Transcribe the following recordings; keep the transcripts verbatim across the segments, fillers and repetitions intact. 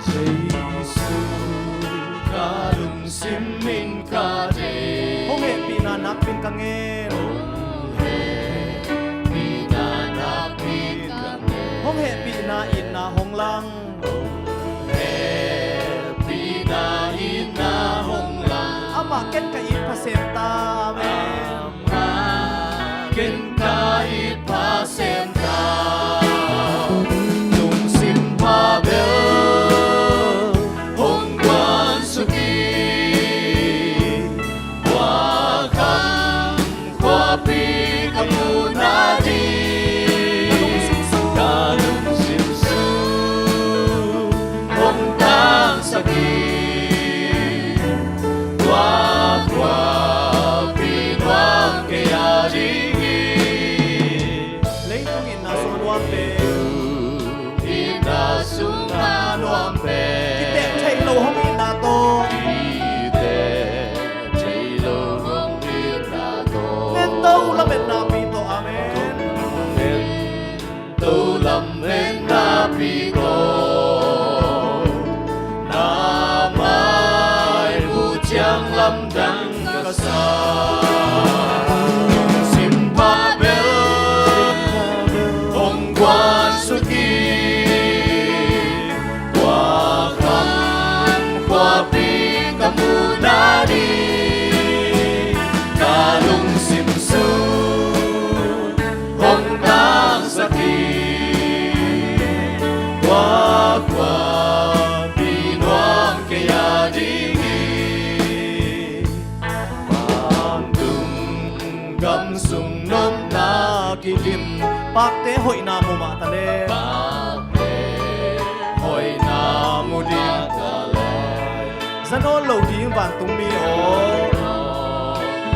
Jesu, ka lungsim in ka deih. Hong hehpihna nakpi-in ka ngen. Hong hehpihna nakpi-in ka ngen. Hong hehpihna itna hong lang. Hong hehpihna itna hong lang. Amah ken ka it pha sem ta. Amen. Amah ken ka it pha sem ta. Lungsim pha bel hong guan suk hi. Tua khang khuapi ka muhna ding. Ka lungsim sung hong tangsak hi. Tua khuapi nuam kei a ding hi. Leitung itna sung a nuam pen. Itna sung a nuam pen. Kiteh thei lo hong itna tawh. Kiteh thei lo hong itna tawh. Ngen to lametna pi tawh. Amen. Ngen to lametna pi tawh. Na mai mu ciang lamdang ka sa. Lungsim pha bel hong guan suk hi. Tua khang khuapi ka muhna ding. Ka lungsim sung hong tangsak hi. Tua khuapi nuam kei a ding hi. Vantung gam sung nopna kidim. Pakte hoihna mu mah ta leh. Pakte hoihna mu ding ta leh. Za nawn lo ding vantung mi aw.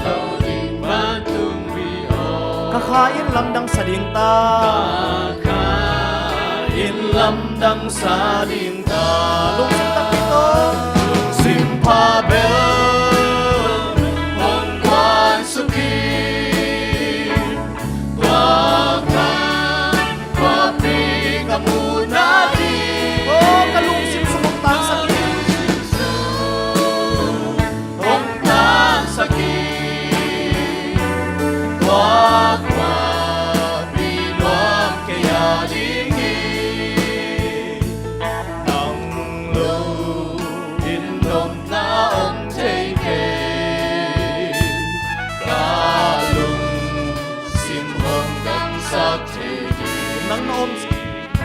Za nawn lo ding vantung mi aw. Ka kha in lamdang sa ding ta. Ka kha in lamdang sa ding ta. Lungsim takpi tawh. Lungsim pha bel hong guan suk hi. Tua khang khuapi ka muhna ding. Oh, ka lungsim sung hong tangsak hi. Hong tangsak hi. Tua khuapi nuam kei a ding hi. Nang lo in nopna om thei kei. Ka lungsim hong damsak thei ding. Nang na om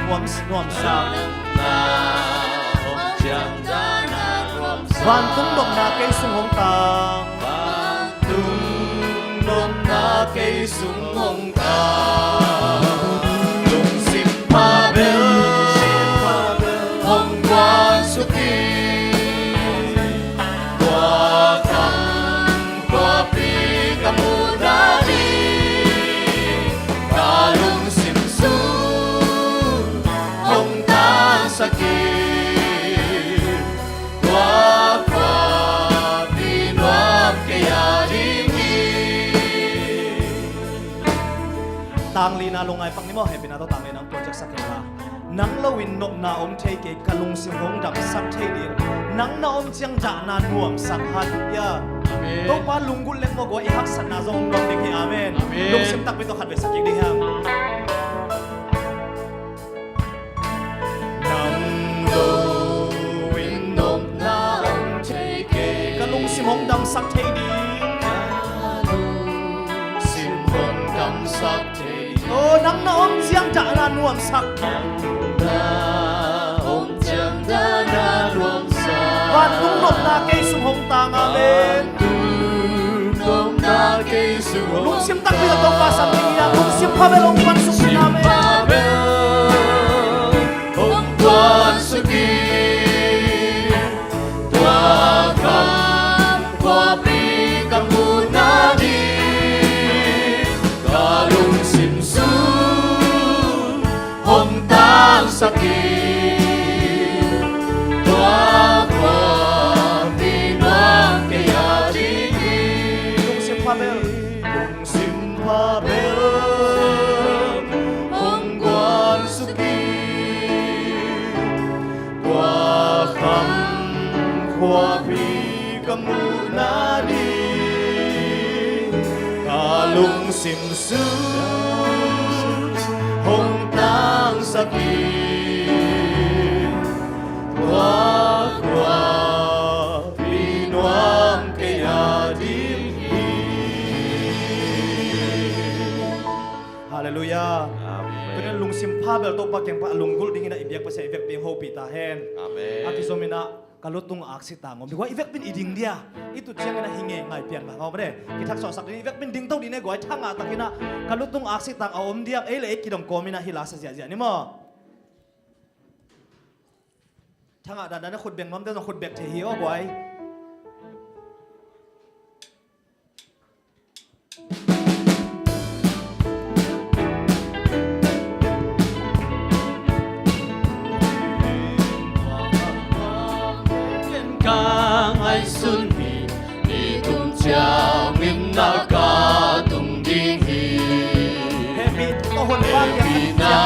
nuam, nuamsak. Nang na om ciang dah na nuamsak. Vantung nopna kei sung hong tang. Vantung nopna kei sung hong tang. Lungsim pha bel hong guan suk hi. Tua khang khuapi ka muhna ding. Ka lungsim sung hong tangsak hi. Tua khuapi nuam kei a ding hi. Tanglina lungngai pak ni maw, hehpihna tawh tanglina hong tuak ciaksak kei la. Nang lo in nopna om thei kei, ka lungsim hong damsak thei ding. Nang na om ciang dahna nuamsak hat ia. Amen. Topa lunggulh leng maw, gua i haksatna zong nuam ding hi. Amen. Amen. Lungsim takpi tawh khat vei sak kik ding hiam? Nang lo in nopna om thei kei. Ka lungsim hong damsak thei ding. Ka lungsim hong damsak thei ding. Oh, nang na om ciang dahna nuamsak. Nang na om ciang dahna nuamsak. Vantung nopna kei sung hong tang, amen. Vantung nopna kei sung hong tang. Lungsim takpi tawh Topa sam ding hi a, lungsim pha bel hong guan suk in, amen. Lungsim pha bel hong guan suk in. Tua khang khuapi ka muhna ding. Ka lungsim sung hong tangsak in. Tua khuapi nuam kei a ding hi. Lungsim pha bel. Lungsim pha bel. Khuapi ka muhna ding ka lungsim sung hong tangsak in. Tua khuapi nuam kei a ding hi. Halleluiah. Amen. Tuni-in lungsim pha bel Topa kiang pan a lunggulh dingin ah i biak Pasian i vekpi hong hopih ta hen. Amen. A kizom in ah ka lutung aksi tang om ding. Guai, i vekpi in i ding dia. I tut ciangin ah hi ngeingai pian mah om de. Kithak suahsak ding, i vekpi in ding to ding e guai. Thangah takin ah ka lutung aksi tang a om diam, ei le ei kidong kawm in ah hi la sa ziahziah ni maw. Thangah dandan a khut beng nuam deuh zong khut bek thei hi aw guai. Ka ngaihsun hi, ni thum ciangin na ka tung ding hi. Hehpih tawh honpa kiang, hehpihna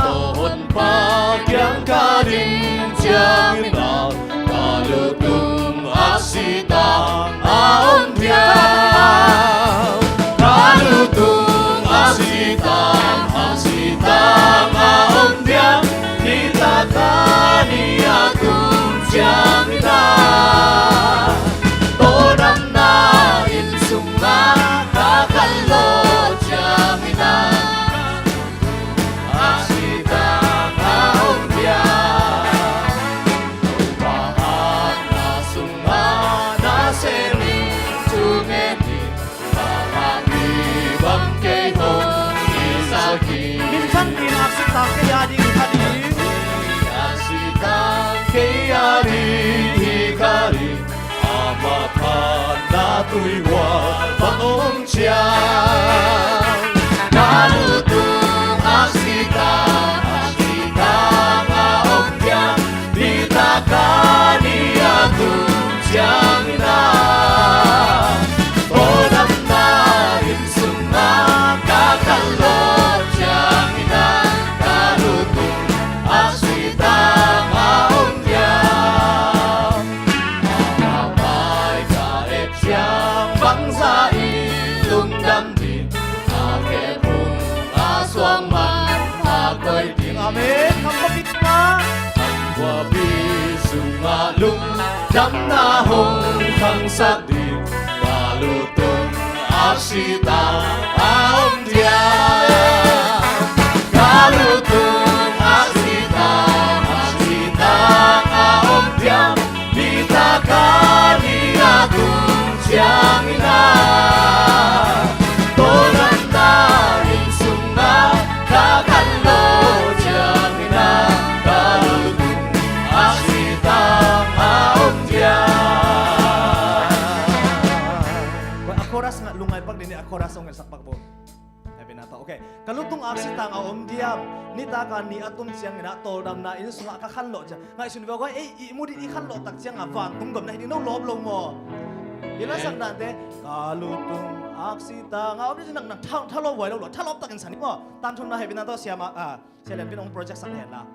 tawh honpa kiang ka ding ciangin ah ka lutung aksi tang a om diam. Ka lutung aksi tang, aksi tang a om diam. Nitak a ni a tung ciangin ah, tawldamna inn sungah ka khanlawh ciangin ah, aksi tang a om diam. Topa hatna sungah nasem in, thu ngen in, Topa mi bang kei hong hisak in. Min than in aksi tang kei a ding hi kha ding. Aksi tang kei a ding hi kha ding. Ama phatna tuihual bang om ciang, ka lutung aksi tang, aksi tang a om diam. Nitak a ni a tung ciangin ah, tawldamna inn sungah ka khanlawh ciangin ah, ka lutung aksi tang a om diam. Amah mai ka et ciang bangzah in lungdam ding, a khephung a suang manpha koih ding. Amen. Kham khuapi sungah, kham khuapi sungah lungdamna hong khangsak ding, ka lutung aksi tang a om diam. Ka lutung aksi tang, aksi tang a om diam. Nitak a ni a tung ciangin ah, tawldamna inn sungah ka khanlawh ciangin ah, ka lutung aksi tang a om diam. A chorus ngah lungngai pak ding ni, a chorus hong ngetsak pak bo. Hehpihna tawh. Ok. Ka lutung aksi tang a om diam. Nitak a ni a tung ciangin ah, tawldamna inn sungah ka khanlawh ciang. Ngaihsun ve guai, ei, ihmu ding, i khanlawh tak ciang a vantung gawmna hi ding, no lawp lo maw? I lasak dante, ka lutung aksi tang a om diam, nang, nang tha, thalawp huai lo lo, thalawp takin sa ni maw? Tangthu na, hehpihna tawh siam a, ah, Sia Lian Pin hong project sak hen la.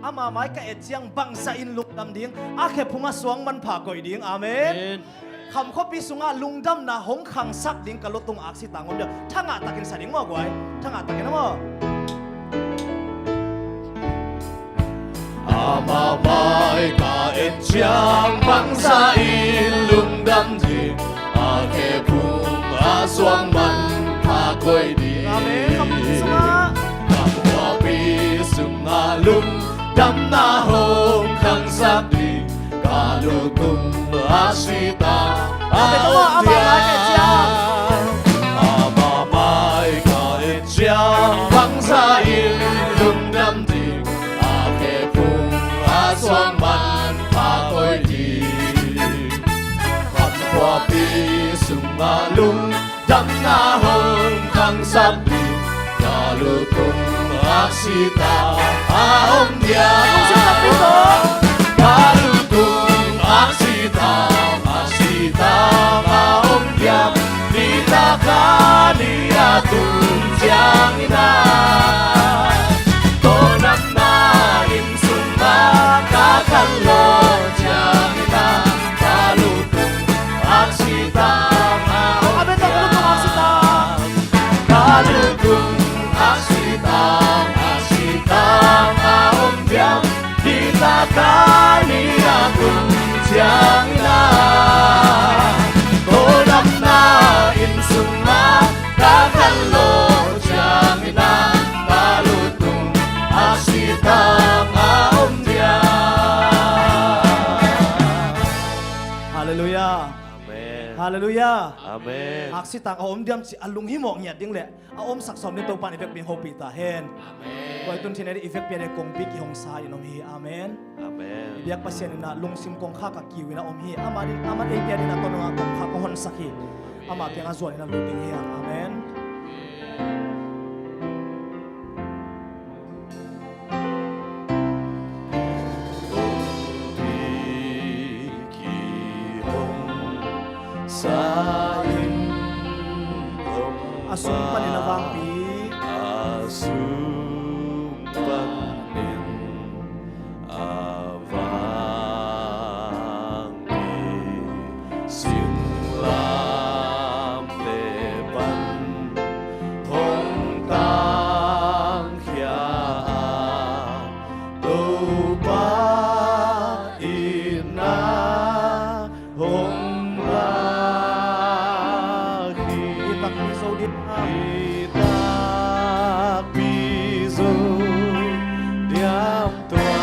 Amah mai ka et ciang bangzah in lungdam ding, a khephung a suang manpha koih ding. Amen. Amen. Kham khuapi sungah lungdamna hong khangsak ding, ka lutung aksi tang om diam. Thangah takin sa ding maw guai. Thangah takin maw. Amah mai ka et ciang bangzah in lungdam ding, a khephung a suang manpha koih ding. Amen. Kham khuapi sungah, kham khuapi sungah lungdamna hong khangsak ding, ka lutung aksi tang a om diam. Amah mai ka et ciang bangzah in lungdam ding, a khephung a suang manpha koih ding. Kham khuapi sungah lungdamna hong khangsak ding, ka lutung aksi tang a om diam. Ka lutung aksi tang, aksi tang a om diam. Nitak a ni a tung ciangin ah, tawldamna inn sungah ka khanlawh Satan i a tung ciangin a, tawldamna inn sungah ka khanlawh ciangin a, ka lutung aksi tangah om diam. Halleluiah. Amen. Halleluiah. Amen. Aksi tangah om diam cih a lunghimawh ngiat ding le a omsak sawm ding Topa in i vekpi in hopih ta hen. Amen. Tua i tun thinen i vekpi a ding kongpi kihong sa in om hi. Amen. Amen. I biak Pasian in a lungsim kongkhak a kiu in a om hi. Amah in, amah in ei pia ding a tawh nungah kongkhak kong honsak hi. Amah kiangah zuan in a lut ding hi hang. Amen. A sung panin a vangpi, a sung panin a vangpi, singlamteh pan hong tangkhia a, Topa itna hong lak hi. I takpi zo diam, i takpi zo diam tua,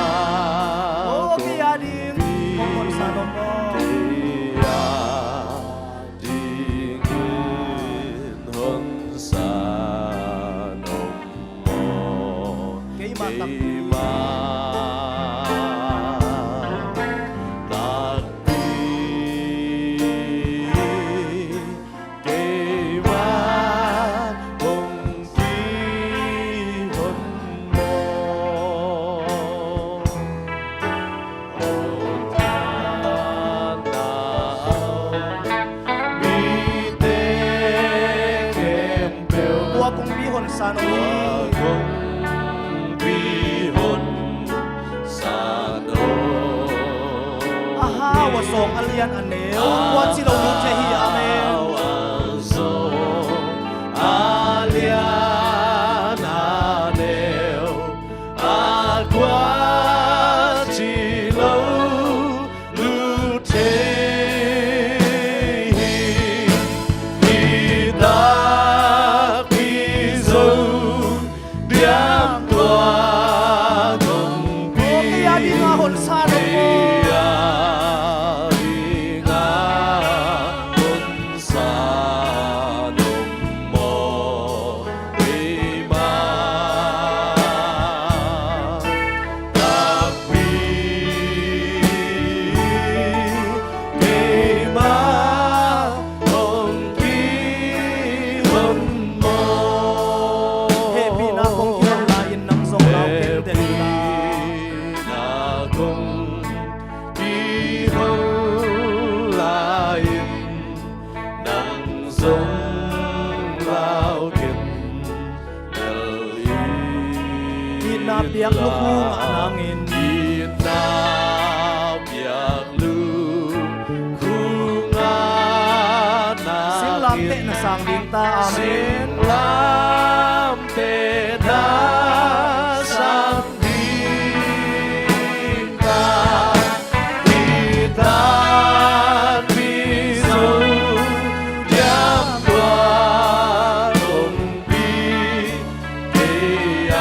oh, kei a ding hong honsa nop maw? Kei a dingin honsa nop maw? Keimah takpi, keimah takpi, keimah hong kihon maw? Tua kongpi honsa nop hi. A hau a zawng a lian a neu, tua ci lo lut thei hi. Amen. A lian a neu, a kua ci lo lut thei hi. I takpi zo diam tua kongpi? Kei a ding a honsa nop maw? Kei a ding a honsa nop maw? Keimah takpi, keimah hong kihon maw? Hehpihna kong kihon lai-in nang zong lau ken den la. Hehpihna kong kihon lai-in nang zong lau ken. Itna piak lukhu ngah nangin, itna piak lukhu ngah nangin, singlamteh na sang ding ta. Amen. Singlamteh na sang ding ta. I takpi zo diam tua kongpi? Kei a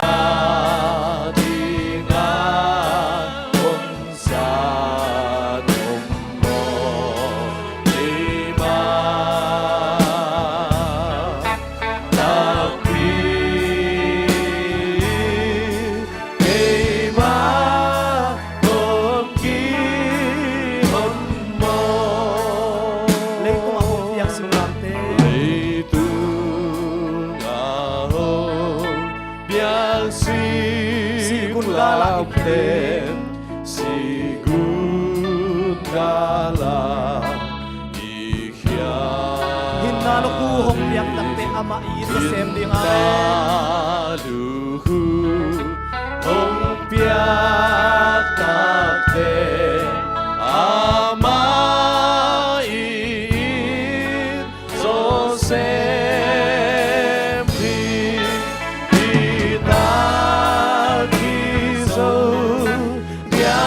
ding a honsa nop maw? Keimah takpi, keimah hong kihon maw? Leitung a hong piak singlamteh, leitung a hong piak singlamteh, sigun gal ah i Hinna lukhu hong piak takteh amah i it nasem ding a, hinna lukhu hong piak takteh amah i it zawsem hi. I takpi zo dia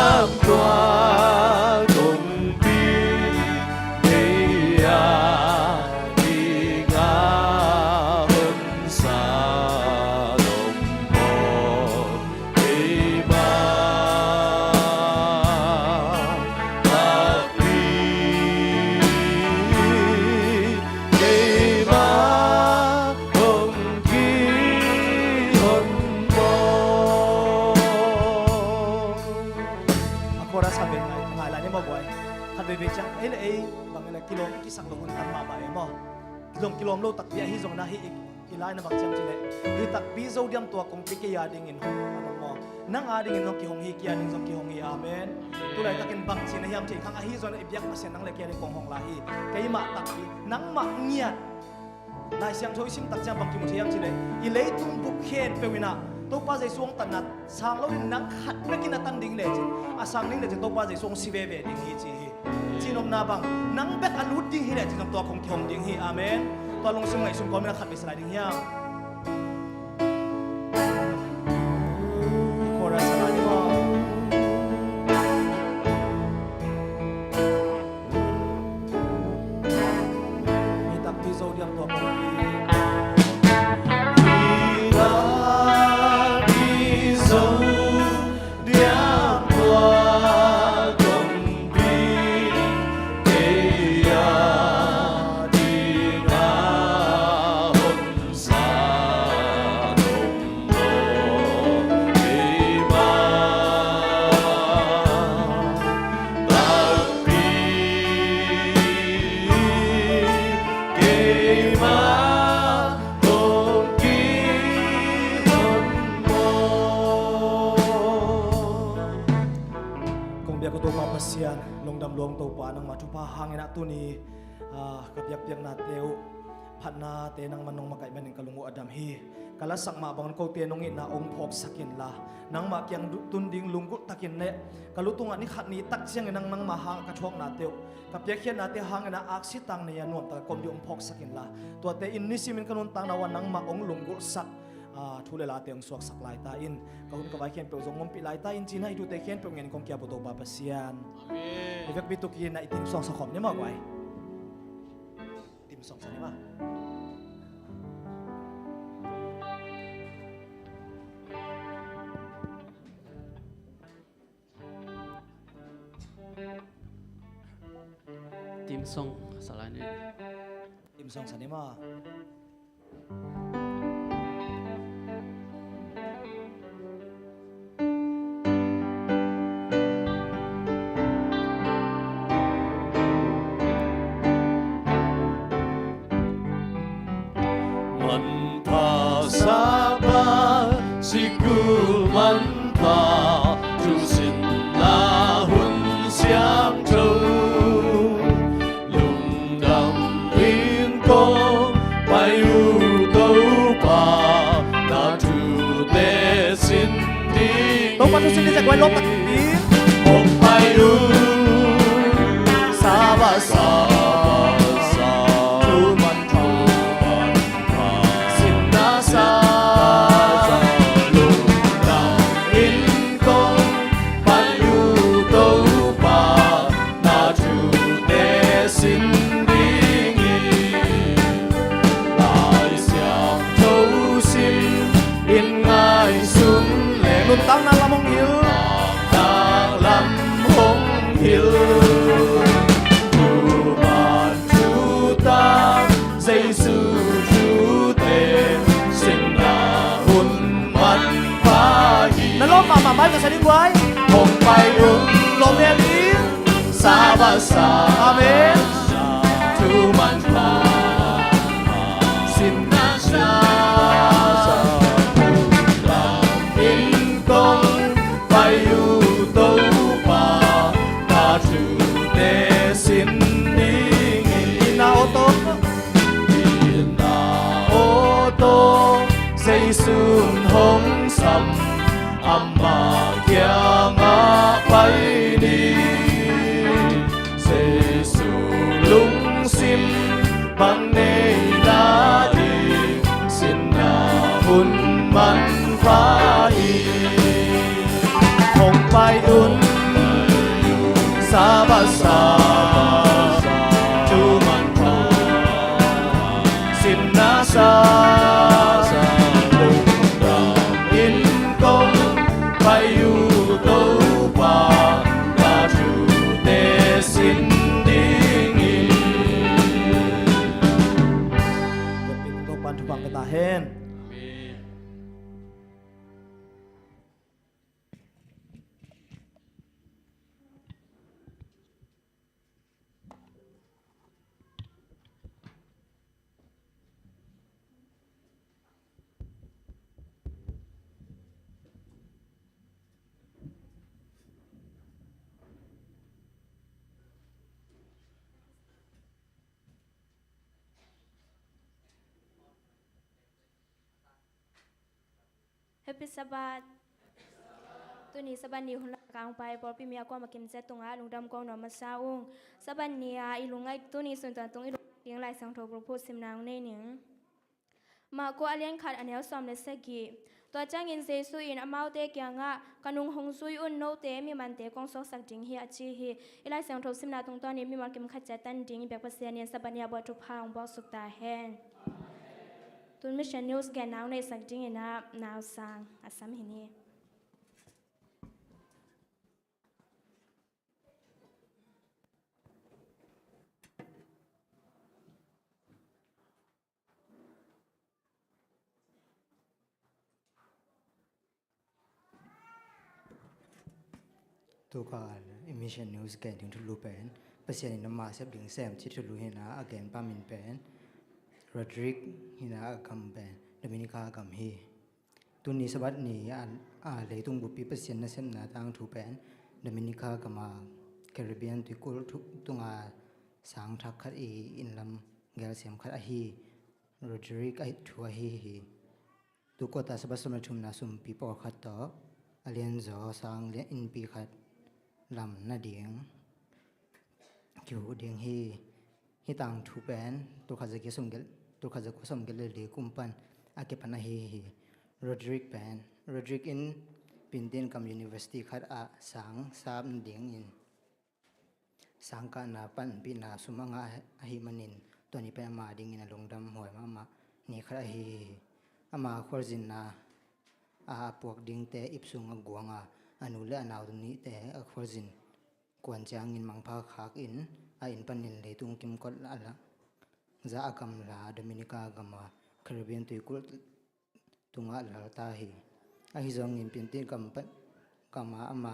Chorus khat vei ngai, ngai lai ni maw guai. Khat veivei ciang ei le ei bangin a kilawm i kisak loh hun tam mahmah e maw. Zong kilawm lo takpi ahi zongin a hih i, i laina bang ciang ci leh, hih takpi Zodiam tua kongpi kei a dingin hong a maw, nang a dingin zong kihong hi, kei a ding zong kihong hi. Amen. Tu laitakin bang ci na hiam cih khang ahi zongin i biak Pasian nang le kei a ding kong hong lai hi. Keimah takpi, nangmah ngiat. Lai Siangtho i sim tak ciang bang kimu thei hiam cih leh, i leitung bup khempeuh in ah Topa Jesu hong tanna sang loin nang khat bekin a tan ding lecin, a sang ding lecin Topa Jesu hong si veve ding hi ci hi. Cihnopna bang, nang bek a lut ding hi lecin zong tua kong kihong ding hi. Amen. Tua lungsim ngaihsun kawmin a khat vei sa lai ding hiam? Chorus sa lai ding maw? Hih takpi Zodiam tua kongpi. Hih takpi Zodiam tua kongpi, kei a ding a hong sa dong lo, keimah takpi, keimah hong kihon maw. Kong biak uh Topa Pasian, lungdam lua ung Topa, nangmah thupha hangin ah tuni, ah, ka biakpiaknate uh phatnate nangman nong makaih manin ka lung uh a dam hi. Ka lasak mah bangin kote nong itna hong phawksak inla, nangmah kiang du-, tun ding lunggulh takin le ka lu tungah ni khat ni tak ciangin nang, nangmah hangah ka thuaknate uh, ka piakkhiatnate hangin ah aksi tang nei a nuamtak a ka om ding hong phawksak inla, tuate in nisimin ka nuntakna uh ah nangmah hong lunggulhsak, ah, thu le late hong suaksak lai ta in, ka hun ka vai khempeuh zong ompih lai ta in, cihna hih thute khempeuh ngenin kong kiap uh Topa Pasian. Amen. I vekpi tukin ah i theme song sa khawm ni maw guai. Theme song sa ni maw. Theme song sa lai ni. Theme song sa ni maw. Manpha Sabbath, sikul manpha, thusinna hun siangtho, lungdam in kong pai uh Topa, na thute sin ding. Topa thu sin ding zia guai lawm tak ding. Kong pai uh Sabbath, Sabbath, thu manpha, sinna sa, lungdam in kong pai uh Topa, na thute sin ding in, Lai Siangtho sim in ngaihsun le, nuntakna lam hong hilh, nuntakna lam hong hilh. Thuman thutak, Jesu thute, sinna hun manpha hi. Na lawm mahmah mai ka sa ding guai. Hong pai un lawm lian in. Sabbath sa. Amen. Thu manpha, sinna sa, lungdam in kong pai uh Topa, na thute sin ding in. Ina aw tawh, ina aw tawh, Jesu'n hong sam, amah kiangah pai ni. Jesu lungsim bang nei nading, sinna hun manpha hi. Hong pai un Sabbath sa, thu manpha, sinna sa, lungdam in kong pai uh Topa, na thute sin ding in. Topa'n thupha hong pia ta hen. Amen. Happy Sabbath. Tuni Sabbath ni hun lakah hong pai pawlpi mi a kuamah kimciat tungah lungdam kong nuam masa ung. Sabbath ni a i lungngaih, tuni sun tuan tung i lungngaih ding Lai Siangtho bulphuh simna hong nei ning. Marku a lian khat a neu sawm le sagih. Tua ciangin Jesu in amaute kiangah, "Ka nung hong zui un, note mi mante kong suaksak ding hi," a ci hi. I Lai Siangtho simna tungtawnin mimal kim khat ciat tan ding i biak Pasian in Sabbath ni a buat thupha hong buaksuk ta hen. Tun Mission News genna hong neihsak dingin ah Nau Sang a sam hi ni. Tukal i Mission News gen ding thulu pen Pasian in ama sep ding sem ci thulu hi na, a genpa min pen Rodrick hi na, a gam pen Dominica gam hi. Tuni Sabbath ni a, a leitung buppi Pasian nasepna tangthu pen Dominica gama Caribbean tuikulh thu, tunga sang thak khat i innlam gelsiam khat ahi Rodrick a thu ahi hi. Tu kuata Sabbath sawm le thumna sumpi pawlkhat tawh a lianzaw sang lian innpi khat lam nading kihuh ding hi. Hih tangthu pen tulkhat za kua sawm gel, tulkhat za kua sawm gel le li kum pan a kipan ahi hi. Rodrick pen, Rodrick in Pintin gam university khat ah sang sap nadingin sangkahna panpihna sum a ngah ahih manin tua ni pen ama dingin a lungdam huai mahmah ni khat ahi hi. Ama khualzinna a, a puak dingte ip sung a guang a, a nu le a nau nihte a khualzin kuan ciangin mangpha khak in a inn panin leitung kimkot a la, za a gamla Dominica gama Caribbean tuikulh tungah lal ta hi. Ahi zongin Pintin gam pan, gama ama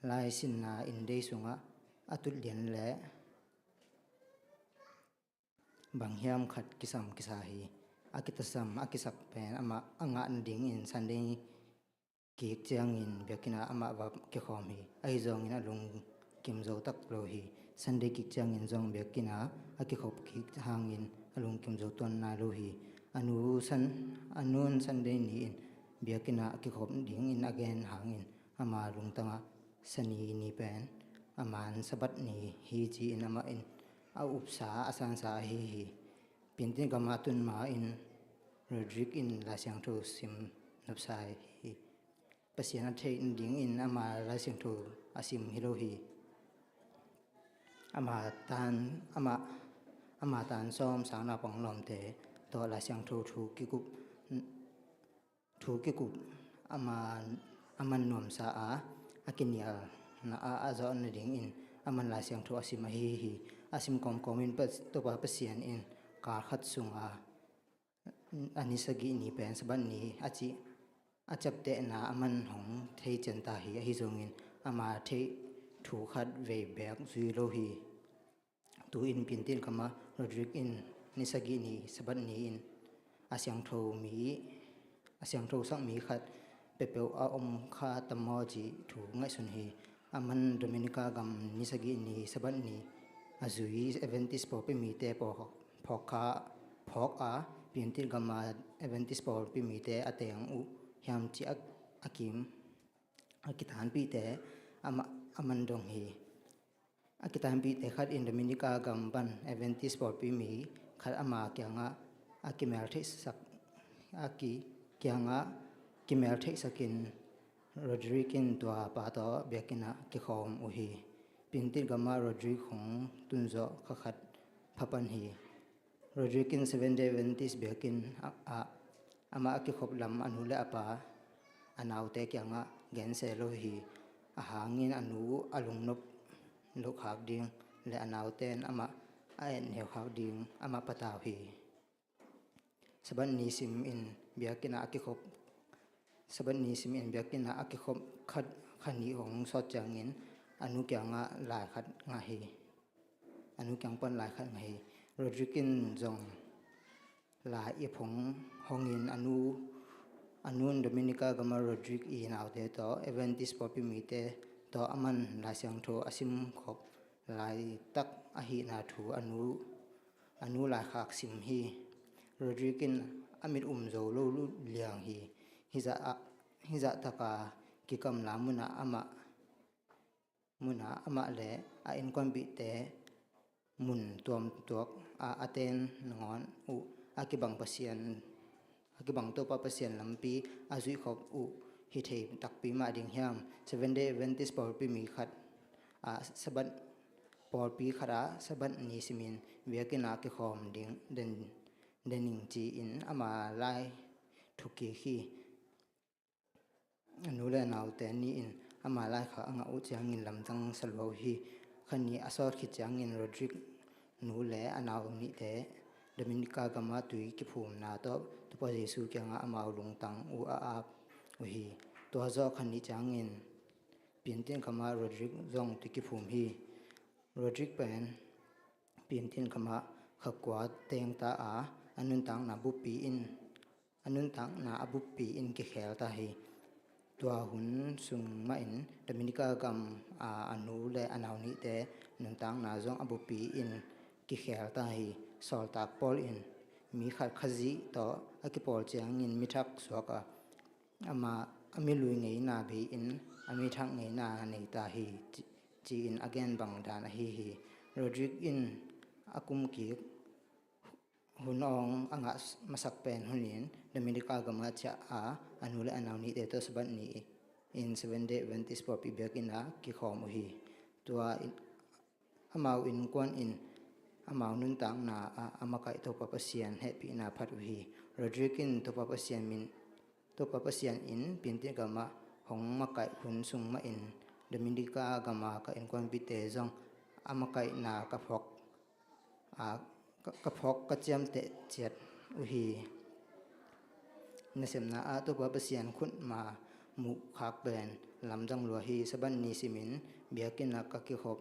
laisinna inndei sungah a tutlian le bang hiam khat kisam kisa hi. A kitasam a kisak pen amah a ngah nadingin Sunday kik ciangin biakinn ah amah va kikhawm hi. Ahi zongin a lungkim zo tak lo hi. Sunday kik ciangin zong biakinn ah a kikhop kik hangin a lungkim zo tuan nai lo hi. A nu san, a nun Sunday ni-in biakinn ah a kikhop dingin a gen hangin ama lungtangah Sani ni pen a man Sabbath ni hi ci-in amah in a upsa a sansa ahi hi. Pintin gama a tun ma-in Rodrick in Lai Siangtho sim nopsa hi. Pasian a theih nadingin ama Lai Siangtho a sim hi lo hi. Ama tan, ama, ama tan sawm sang naupang lawmte tawh Lai Siangtho thu kikup, thu kikup a man, a man nuamsa a, a kinialna ah a zawh nadingin a man Lai Siangtho a sim ahi hi. A sim kawmkawmin Pas-, Topa Pasian in kal khat sunga a ni sagih ni pen Sabbath ni a cih a ciaptehna a man hong thei cian ta hi. Ahi zongin ama theih thu khat vei beek zui lo hi. Tu-in Pintin gama Rodrick in ni sagih ni Sabbath ni-in a siangtho mi, a siangtho sak mi khat peuhpeuh a om kha tam maw cih thu ngaihsun hi. A man Dominica gam ni sagih ni Sabbath ni a zui Adventist pawlpi mite paw phawk kha, phawk a, Pintin gama Adventist pawlpi mite a teng uh hiam cih a, a kim, a kitanpihte a ma-, a man dong hi. A kitanpihte khat in Dominica gam pan Adventist pawlpi mi khat ama kiangah a kimeltheihsak, a ki-, kiangah kimeltheihsakin Rodrick in tua pa tawh biakinn ah kikhawm uh hi. Pintin gamah Rodrick hong tunzawh kha khat phapan hi. Rodrick in Seventh Day Adventist biakinn ah, ah, amah a kikhop lam a nu le a pa, a naute kiangah gen se lo hi. A hangin a nu a lungnop loh khak ding le a naute in amah a et neu khak ding amah patau hi. Sabbath ni simin biakinn ah a kikhop, Sabbath ni simin biakinn ah a kikhop khat, kha nih hong sawt ciangin a nu kiangah lai khat ngah hi. A nu kiang pan lai khat ngah hi. Rodrick in zong lai ip hong hongin a nu, a nun Dominica gama Rodrick i naute tawh Adventist pawlpi mite tawh a man Lai Siangtho a simkhop laitak ahihna thu a nu, a nu laikhak sim hi. Rodrick in a mit um zo lo liang hi. hizah, hizah taka kikamla munah amah, munah amah le a innkuanpihte mun tuamtuak ah a ten nangawn uh a kibang Pasian, a kibang Topa Pasian lampi a zuihkhop uh hi thei takpi mah ding hiam? Seven Day Adventist pawlpi mi khat ah Sabbath, pawlpi khat ah Sabbath ni simin biakinn ah kikhawm ding den, den ing ci-in ama lai thuk kik hi. A nu le a naute nih in ama laikhak a ngah uh ciangin lamdang sa lua uh hi. Kha ni a sawt khit ciangin Rodrigue nu le a nau nihte Dominica gamah tui kiphumna tawh Topa Jesu kiangah amau lungtang uh a ap uh hi. Tua zawh kha ni ciangin Piantin gamah Rodrigue zong tui kiphum hi. Rodrigue pen Piantin gamah kha kua teng ta a, a nuntakna buppi in, a nuntakna a buppi in kikhel ta hi. Tua hun sung mahin Dominica gam a, a nu le a nau nihte nuntakna zong a buppi in kikhel ta hi. Sawltak Paul in mi khat Khazih tawh a kipawl ciangin mi thak suak a, ama a milui ngeina bei-in a mi thak ngeina nei ta hi, ci, ci-in a gen bang dan ahi hi. Rodrigue in a kum kik hun awng a ngah masak pen hunin Dominica gamah ciah a, a nu le a nau nihte tawh Sabbath ni in Seven Day Adventist pawlpi biakinn ah kikhawm uh hi. Tua in, amau innkuan in amau nuntakna ah a makaih Topa Pasian hehpihna phat uh hi. Rodrigue in Topa Pasian min, Topa Pasian in Piantin gamah hong makaih hun sung mahin Dominica gamah ka innkuanpihte zong a makaihna ka phawk, a, ka, ka phawk ka ciamteh ciat uh hi. Nasepna ah Topa Pasian khutma muh khak pen lamdang lua hi. Sabbath ni simin biakinn ah ka kikhop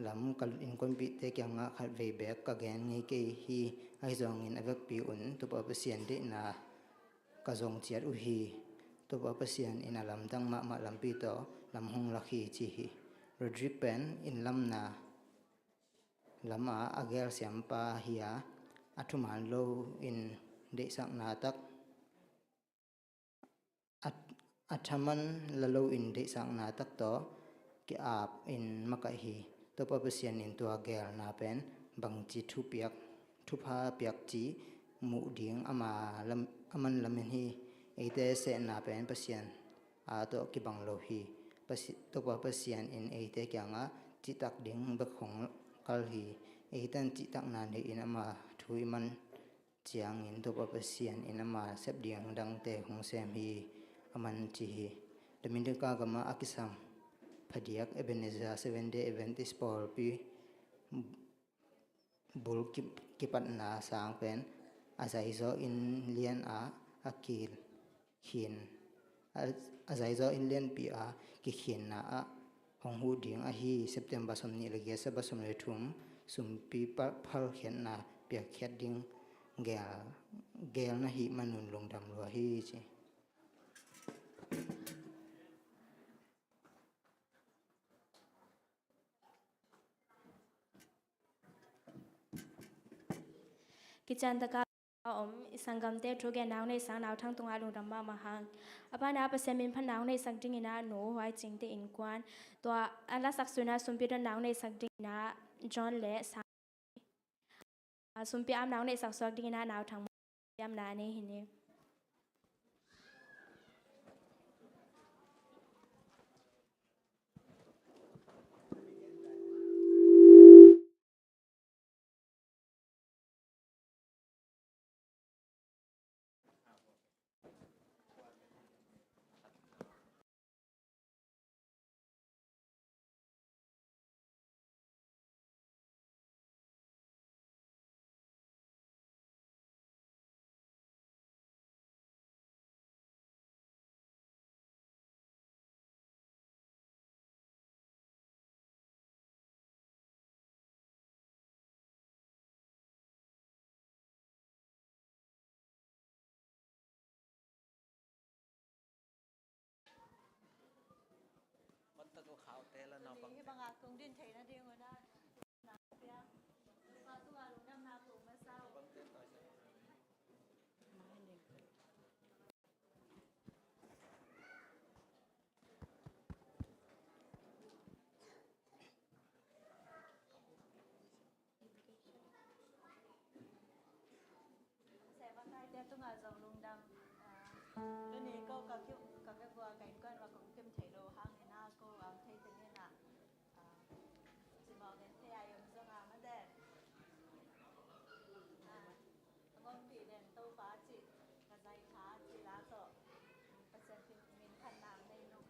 lam ka innkuanpihte kiangah khatvei beek ka gen ngei kei hi. Ahi zongin a vekpi un Topa Pasian deihna ka zong ciat uh hi. Topa Pasian in a lamdang mahmah lampi tawh lam hong lak hi, ci hi. Rodrigue pen innlamna lamah a gelsiampa hi a, a thuman lo in deihsakna tak, a, a thaman la lo in deihsakna tak tawh ki-ap in makaih hi. Topa Pasian in tua gelna pen bangci thupiak, thupha piak cih muh ding ama lam, aman lamen hi. Eite sehna pen Pasian a tawh kibang lo hi. Pasi-, Topa Pasian in eite kiangah cihtak ding bek hong kal hi. Eite in cihtakna nei-in ama thu i man ciangin Topa Pasian in ama sep ding dangte hong sem hi, aman ci hi. Dominica gamah a kisam phadiak Ebenezer Seven Day Adventist pawlpi bul ki-, kipatna sang pen a zaizaw inn lian ah a kil khin, a, a zaizaw inn lianpi a kikhinna ah hong huh ding ahi. September sawmnih le giat, Sabbath sawm le thum, sumpi pa-, phalkhiatna piakkhiat ding gel, gel na hih manun lungdam lua hi, ci. Kician taka a om i sanggamte thu gen nau neihsak Nau Thang tungah lungdam mahmah hang. A pana Pasian min phatna hong neihsak dingin a nu Huai Cingte innkuan, tua a lasak suina sumpi dotna hong neihsak dingin a John le Sang, a sumpi amna hong neihsak suak dingin a Nau Thang amna nei hi ni. Tuni ko ka kiu, ka kebua ka innkuan va kong kim thei lo hangin a ko a om thei tengin a, a, cimawh gen thei a i om zong a mate. A, a ngompi den Topa ci, ka zai tha ci la tawh. Pasian min phatna nei nong.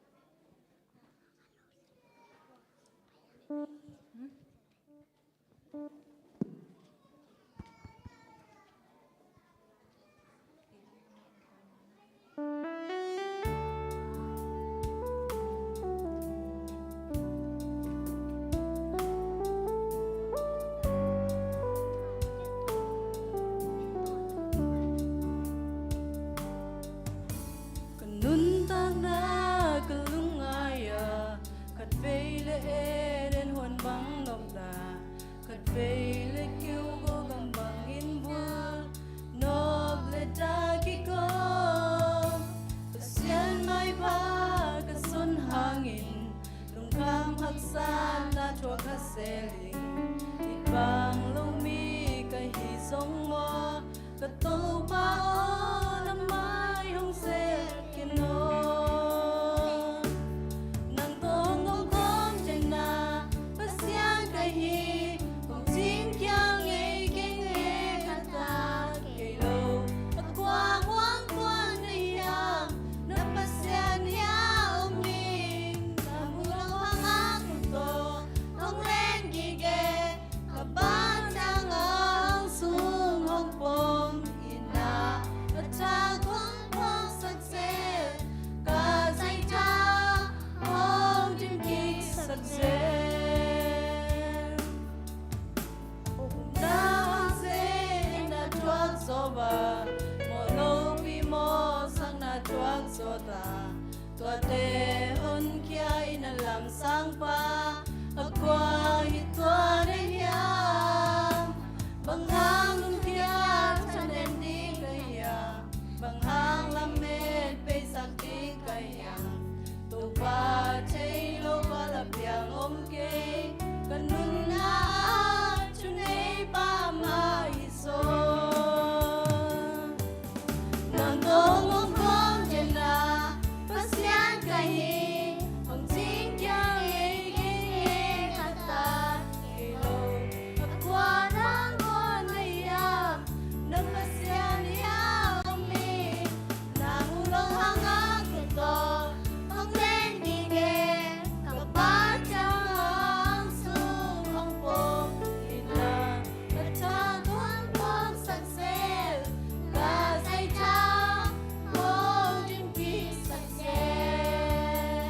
Ka nuntakna ka lungngai a, khatvei le Eden huan bang nopna, khatvei le kiu go gam bangin bul nop le ta kikom. Pasian maipha ka son hangin lungkham haksatna thuak kha sel ing. It bang lo mi ka hi zong maw, ka Topa aw, na mai hong sel kei in aw. Nang tawh hong khawm den a, Pasian ka hi, hong cing kia ngei kei ing e, ka ta kei lo. A kua muang kua na hiam, na Pasian hiam om ing. Nang hong lo hang a, ka tawh hong len gige, ka Pa ciang a hong sung hong pom in a, ka tha kong phawksak zel, ka zai tha hong dim kiksak zel. Hong na hong zel na thuak zaw a, mawh lopi mawhsakna thuak zaw ta. Tuate honkhia in a lamsang pa, a kua hi tua na hiam? Bang hang nunkhia thanem ding ka hiam? Bang hang lamet peisak ding ka hiam? Topa thei lo pa la piang om kei, ka nunna ah thuneipa mah hi zaw. Nang tawh hong khawm den a, Pasian ka hi, hong cing kia ngei kei ing e, ka ta kei lo. A kua nang kua na hiam, na Pasian hiam om ing. Nang hong lo hang a, ka tawh hong len gige, ka Pa ciang a hong sung hong pom in a, ka tha kong phawksak zel, ka zai tha kong dim kiksak zel.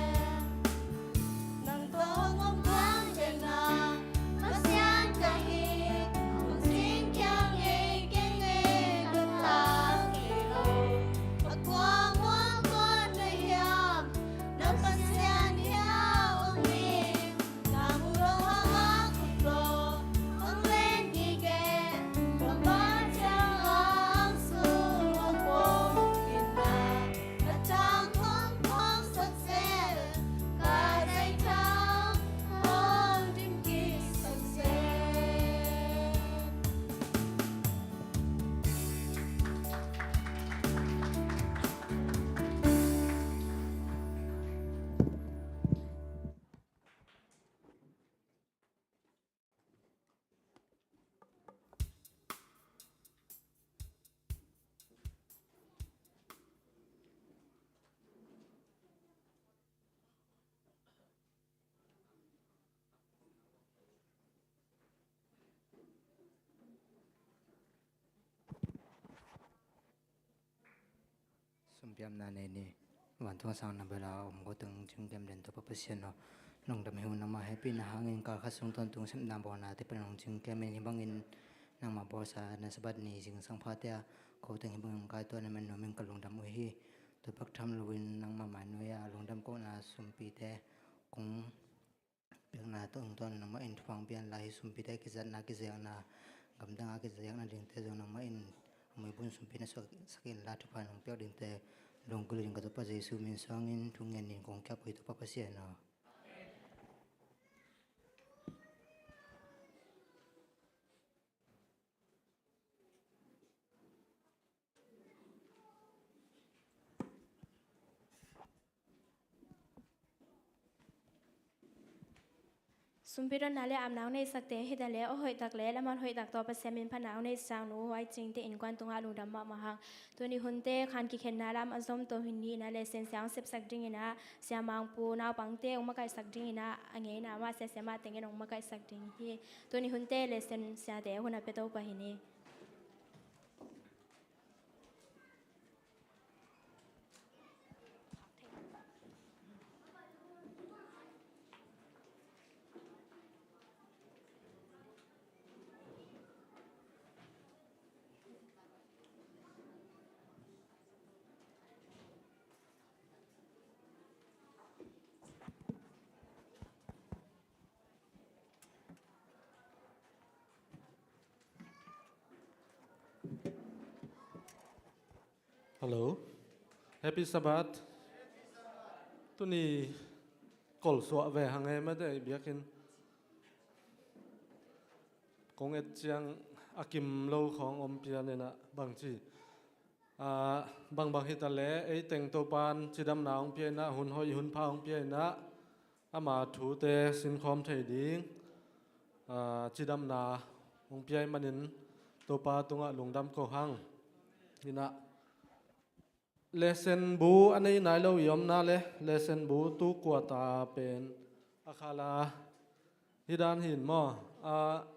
Nang tawh hong khawm den a, Pasian ka hi, hong cing kia ngei kei ing e, ka ta kei lo. A kua muang kua na hiam, na Pasian hiam om ing. Nang hong lo hang a, ka tawh hong len gige, ka Pa ciang a hong sung hong pom in a, ka tha kong phawksak zel, ka zai tha hong dim kiksak zel. Sumpiamna nei ni. Vantung a sang na bel a om ko teng cingkem den Topa Pasian aw, lungdam hi ung. Nangmah hehpihna hangin kal khat sung tawntung sepna bawnate pan hong cingkem in, hih bangin nangmah bawlsa na Sabbath ni zingsang phate ah ko teng hih bangin hong kaituah na man nuam in ka lungdam uh hi. Tua bek tham loin nangmah mainuai ah lungdam kohna sumpite kong piakna tawh hong tuan nangmah in thupha hong pia in la, hih sumpite kizatna kizekna, gamdang a kizekna dingte zong nangmah in a muibun sumpi na suaksak in la, thupha nong piak dingte lunggulh in ka Topa Jesu min suangin thungen in kong kiap uh hi Topa Pasian aw. Sumpi dotna le apna hong neihsakte hi ta le, aw hoihtak le lamhat hoihtak tawh Pasian min phatna hong neihsak Nu Huai Cing te innkuan tungah lungdam mahmah hang. Tuni hunte khan kikhenna lam a zom to hi ni inah, lesson sia hong sepsak ding inah, Sia Mang Pu naupangte hong makaihsak ding inah, a ngeina mah Sia Sia mah tengin hong makaihsak ding hi. Tuni hunte lesson siate hun a pia to pah hi ni. Hello. Happy Sabbath. Tuni kolsuah ve hang e mate, biakinn kong et ciang a kim lo khawng om pian inah bangci. Ah, bangbang hi ta le, ei teng Topan cidamna hong pia inah, hun hoih hun pha hong pia inah, ama thute sinkhawm thei ding, ah, cidamna hong pia ahih manin Topa tungah lungdam ko hang. Inah, lesson bu a nei nai lo i omna le, lesson bu tu kuata pen a khala hi dan hin maw, a,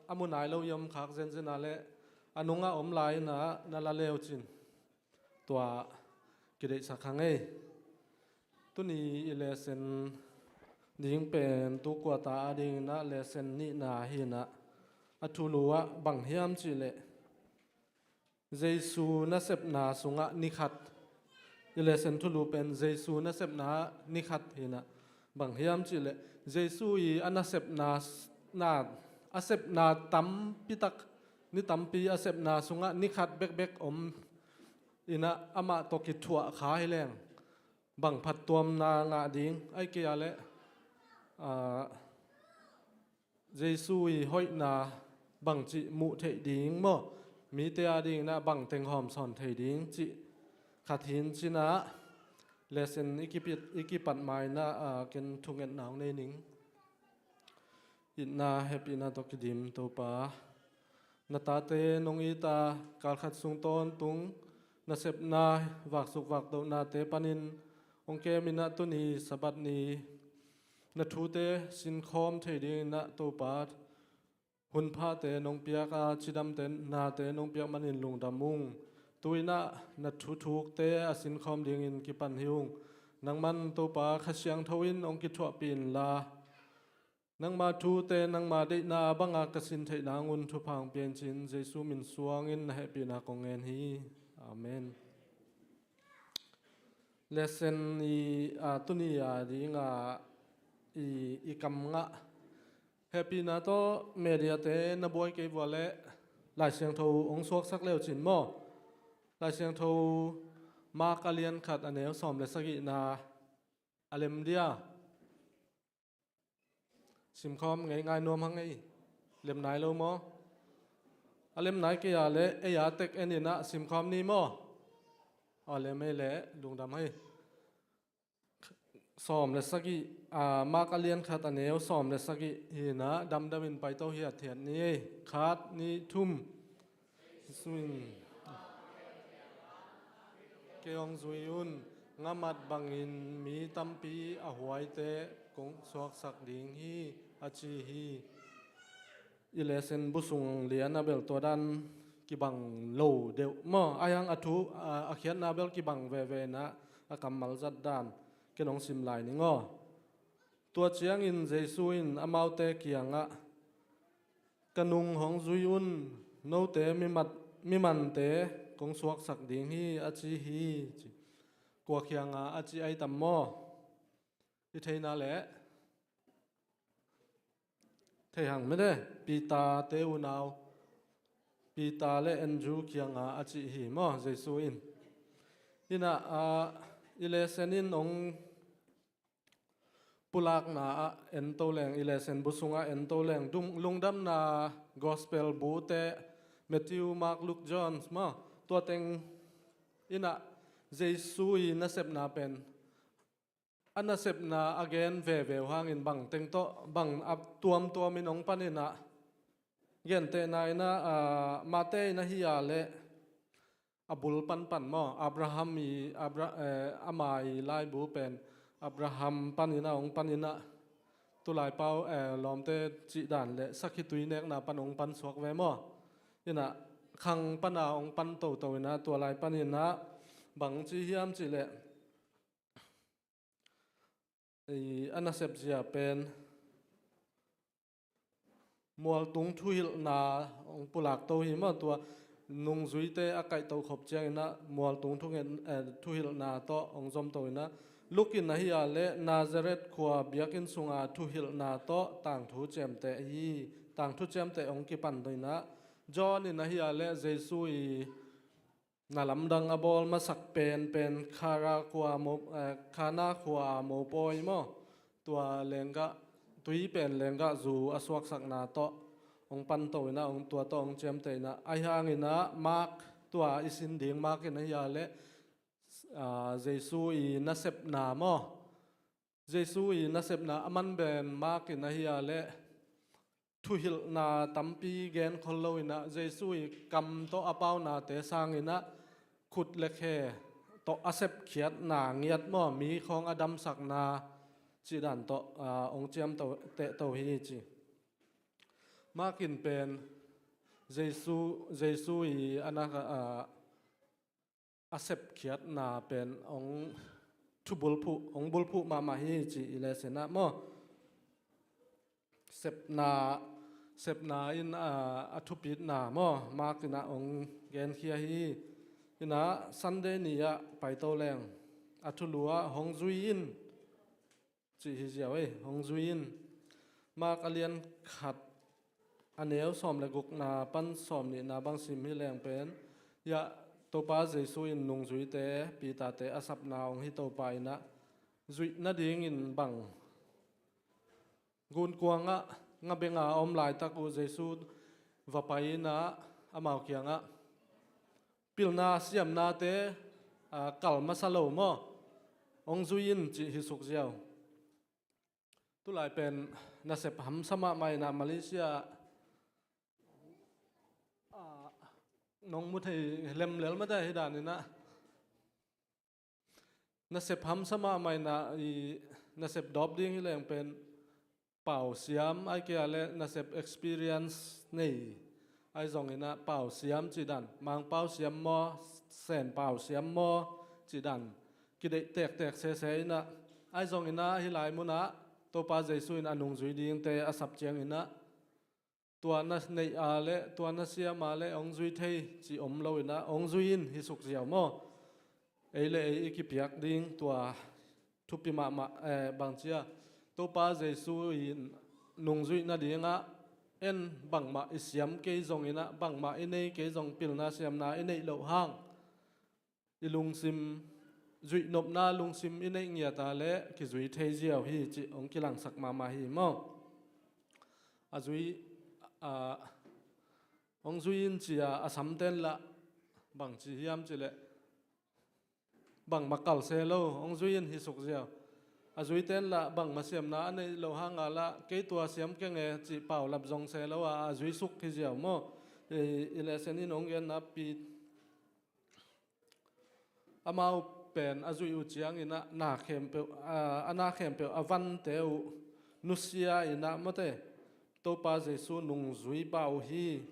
a mu nai lo i om khak zenzen a le, a nungah om lai inah na la leu cin. Tua kideihsak hang ei. Tuni i lesson ding pen tu kuata a ding inah lesson nihna hi inah, a thulu ah bang hiam cih leh, Jesu nasepna sungah ni khat. I lesson thulu pen Jesu nasepna ni khat hi inah, bang hiam cih leh Jesu i a nasepna s-, na, a sepna tampi tak, ni tampi a sepna sungah ni khat bekbek om inah, amah tawh kithuah kha hi leng bang phattuamna ngah ding, ahih kei a le, ah, Jesu i hoihna bangci muh theih ding maw, mite a ding inah bang teng hawmsawn thei ding cih khat hi in, ci inah lesson i kipit, i kipat ma inah, ah, ken thungetna hong nei ning. Itna hehpihna tawh kidim Topa, na tate nong it a, kal khat sung tawntung nasepna, vaksuk vaktohnate panin hong kem inah, tuni Sabbath ni na thute sinkhawm thei ding inah Topa, hun phate nong piak a, cidamte nate nong piak manin lungdam ung. Tu inah na thuthukte a sinkhawm dingin kipan hi ung. Nangman Topa Kha Siangtho in hong kithuahpih inla, nangma thute nangma deihna banga ka sin theih nang un thupha hong pia in, ci-in Jesu min suangin na hehpihna kong ngen hi. Amen. Lesson i, a, tuni a dinga i, i kam ngah hehpihna tawh mediate na buai kei vua leh Lai Siangtho hong suaksak leu cin maw. Lai Siangtho Mark a lian khat a neu sawm le sagihna a lem dia. Simkhawm ngei ngai nuam hang ei. Lem nai lo maw? A lem nai kei a le ei a tek en inah simkhawm ni maw? A lem ei le lungdam hei. Sawm le sagih, a, Mark a lian khat a neu sawm le sagih hi inah, damdamin paito hiathiat ni ei. Khat, nih, thum. Jesu in, kei hong zui un, ngamat bangin mi tampi a huaite kong suaksak ding hi, a ci hi. I lesson bu sung lian a bel tua dan kibang lo deuh maw, a hiang a thu, a, a khiatna bel kibang veve inah, a kammal zat dan ken hong sim lai ning aw. Tua ciangin Jesu in amaute kiangah, ka nung hong zui un, note mimat, mimante kong suaksak ding hi, a ci hi, ci. Kua kianga a ci ai tam maw? I theina leh thei hang mede, Peter te unau Peter le Andrew kianga a ci hi maw, Jesu in. Inah, ah, i lesson in hong pulakna ah en to leng, i lesson bu sungah en to leng, dung, lungdamna gospel bute, Matthew, Mark, Luke, John maw, tua teng inah Jesu i nasepna pen a nasepna a gen veve uh hangin bang teng tawh, bang a tuamtuamin hong panin ah, gentehna in ah, aa, Mate in ahi a leh a bul panpan maw, Abraham i, Abra-, eh, ama i laibu pen Abraham panin ah, hong panin ah, tulai pau, eh, lawmte cih dan le sakhi tui nekna pan hong pan suak ve maw. In ah khang pan a hong pan toto in ah, tua lai panin ah bang ci hiam cih leh, i, a nasep zia pen mualtung thuhilhna hong pulak to hi maw. Tua nungzuite a kaihto khop ciangin ah mualtung thungen-, eh, thuhilhna tawh hong zom to in ah, Luke in ahi a leh Nazareth khua biakinn sunga thuhilhna tawh tangthu ciamteh hi, tangthu ciamteh hong kipan to in ah, John in ahi a leh Jesu i na lamdang a bawl masak pen, pen Khara khua mo-, eh, Khana khua mopawi maw, tua lenggah, tui pen lenggah zu a suaksakna tawh hong pan to in ah, hong, tua tawh hong ciamteh in ah, ahi hangin ah Mark, tua i sin ding Mark in ahi a leh, aa, Jesu i nasepna maw, Jesu i nasepna a man pen Mark in ahi a leh thuhilhna tampi genkhol lo in ah, Jesu i kam tawh a paunate sangin ah khut le khe tawh a sepkhiatna ngiat maw, mi khawng a damsakna cih dan tawh, aa, hong ciamteh to hi ci. Mark in pen Jesu, Jesu i a na, aa, a sepkhiatna pen hong thubulphuh, hong bulphuh mahmah hi ci i lehsen ah maw. Sepna, sepna in, aa, a thupitna maw, Mark in ah hong genkhia hi. In ah Sunday ni ah paito leng a thulu ah hong zui in cih hi ziau ei, hong zui in. Mark a lian khat a neu sawm le gukna pan sawm nihna bang sim hi leng pen, hiah Topa Jesu in nungzuite, Peter-te a sapna hong hi Topa in ah, zuih nadingin bang, gunkuang ah ngabeng a om laitak uh Jesu va pai in ah, amau kiangah pilna siamnate, aa, kal masa lo maw, hong zui in cih hi suk ziau. Tulai pen nasep hamsa mahmah in ah Malaysia, aa, nong mu thei lemlel mate hi dan in ah. Nasep hamsa mahmah in ah, i nasep dawp ding hi leng pen pau siam, ahih kei leh nasep experience nei, ahi zongin ah pau siam cih dan, Mangpau siam maw, Senpau siam maw cih dan, kideih tektek sese in ah, ahi zongin ah hih lai mun ah Topa Jesu in a nungzui dingte a sap ciangin ah, tua na neih a leh, tua na siam a leh hong zui thei cih om lo in ah, hong zui in hi suk ziau maw. Ei le ei i kipiak ding tua thupi mahmah, eh, bang ci a, Topa Jesu in nungzuih nadingah en bangmah i siam kei zongin ah, bangmah i nei kei zong, pilna siamna i neih loh hang, i lungsim, zuihnopna lungsim i neih ngiat a leh kizui thei ziau hi cih hong kilangsak mahmah hi maw. A zui, a, hong zui in ci a, a samten lah bang ci hiam cih leh, bangmah kal se lo, hong zui in hi suk ziau. A zuiten lah bangmah siamna a neih loh hang a lah, kei tua siam keng e cih pau lap zong se lo a, a zui suk hi ziau maw. I, i lehsen in hong genna pi, amau pen a zuih uh ciangin ah na khempeuh, a, a na khempeuh a vante uh nusia in ah mawte, Topa Jesu nungzui pah uh hi.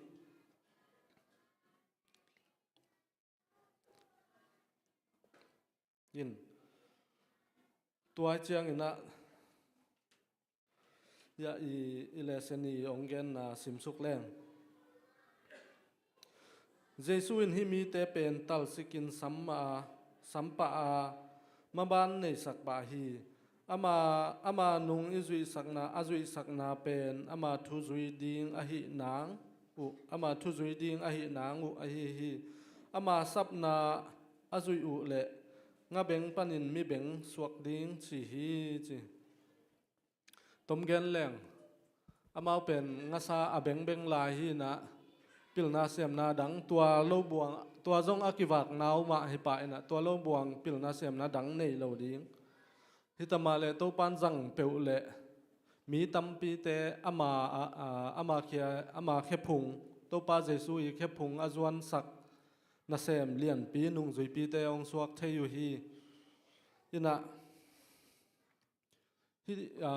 In. Tua ciangin ah, ya i, i lehsen i hong genna sim suk leng. Jesu in hih mite pen talsikin sam a, sam pah a, maban neisak pah hi. Ama, ama nung i zuihsakna, a zuihsakna pen ama thu zui ding ahih nang uh, ama thu zui ding ahih nang uh ahi hi. Ama sapna a zuih uh leh ngabeng panin mibeng suak ding ci hi ci. Tom gen leng, amau pen ngasa a bengbeng lai hi in ah, pilna siamna dang, tua lo buang, tua zong a kivakna uh mah hi pah in ah, tua lo buang pilna siamna dang nei lo ding. Hita mah leh Topan zang peuh leh mi tampite ama, a, a, ama khia, ama khephung, Topa Jesu i khephung a zuansak nasem lianpi nungzuipite hong suak thei uh hi. Inah, hi, a,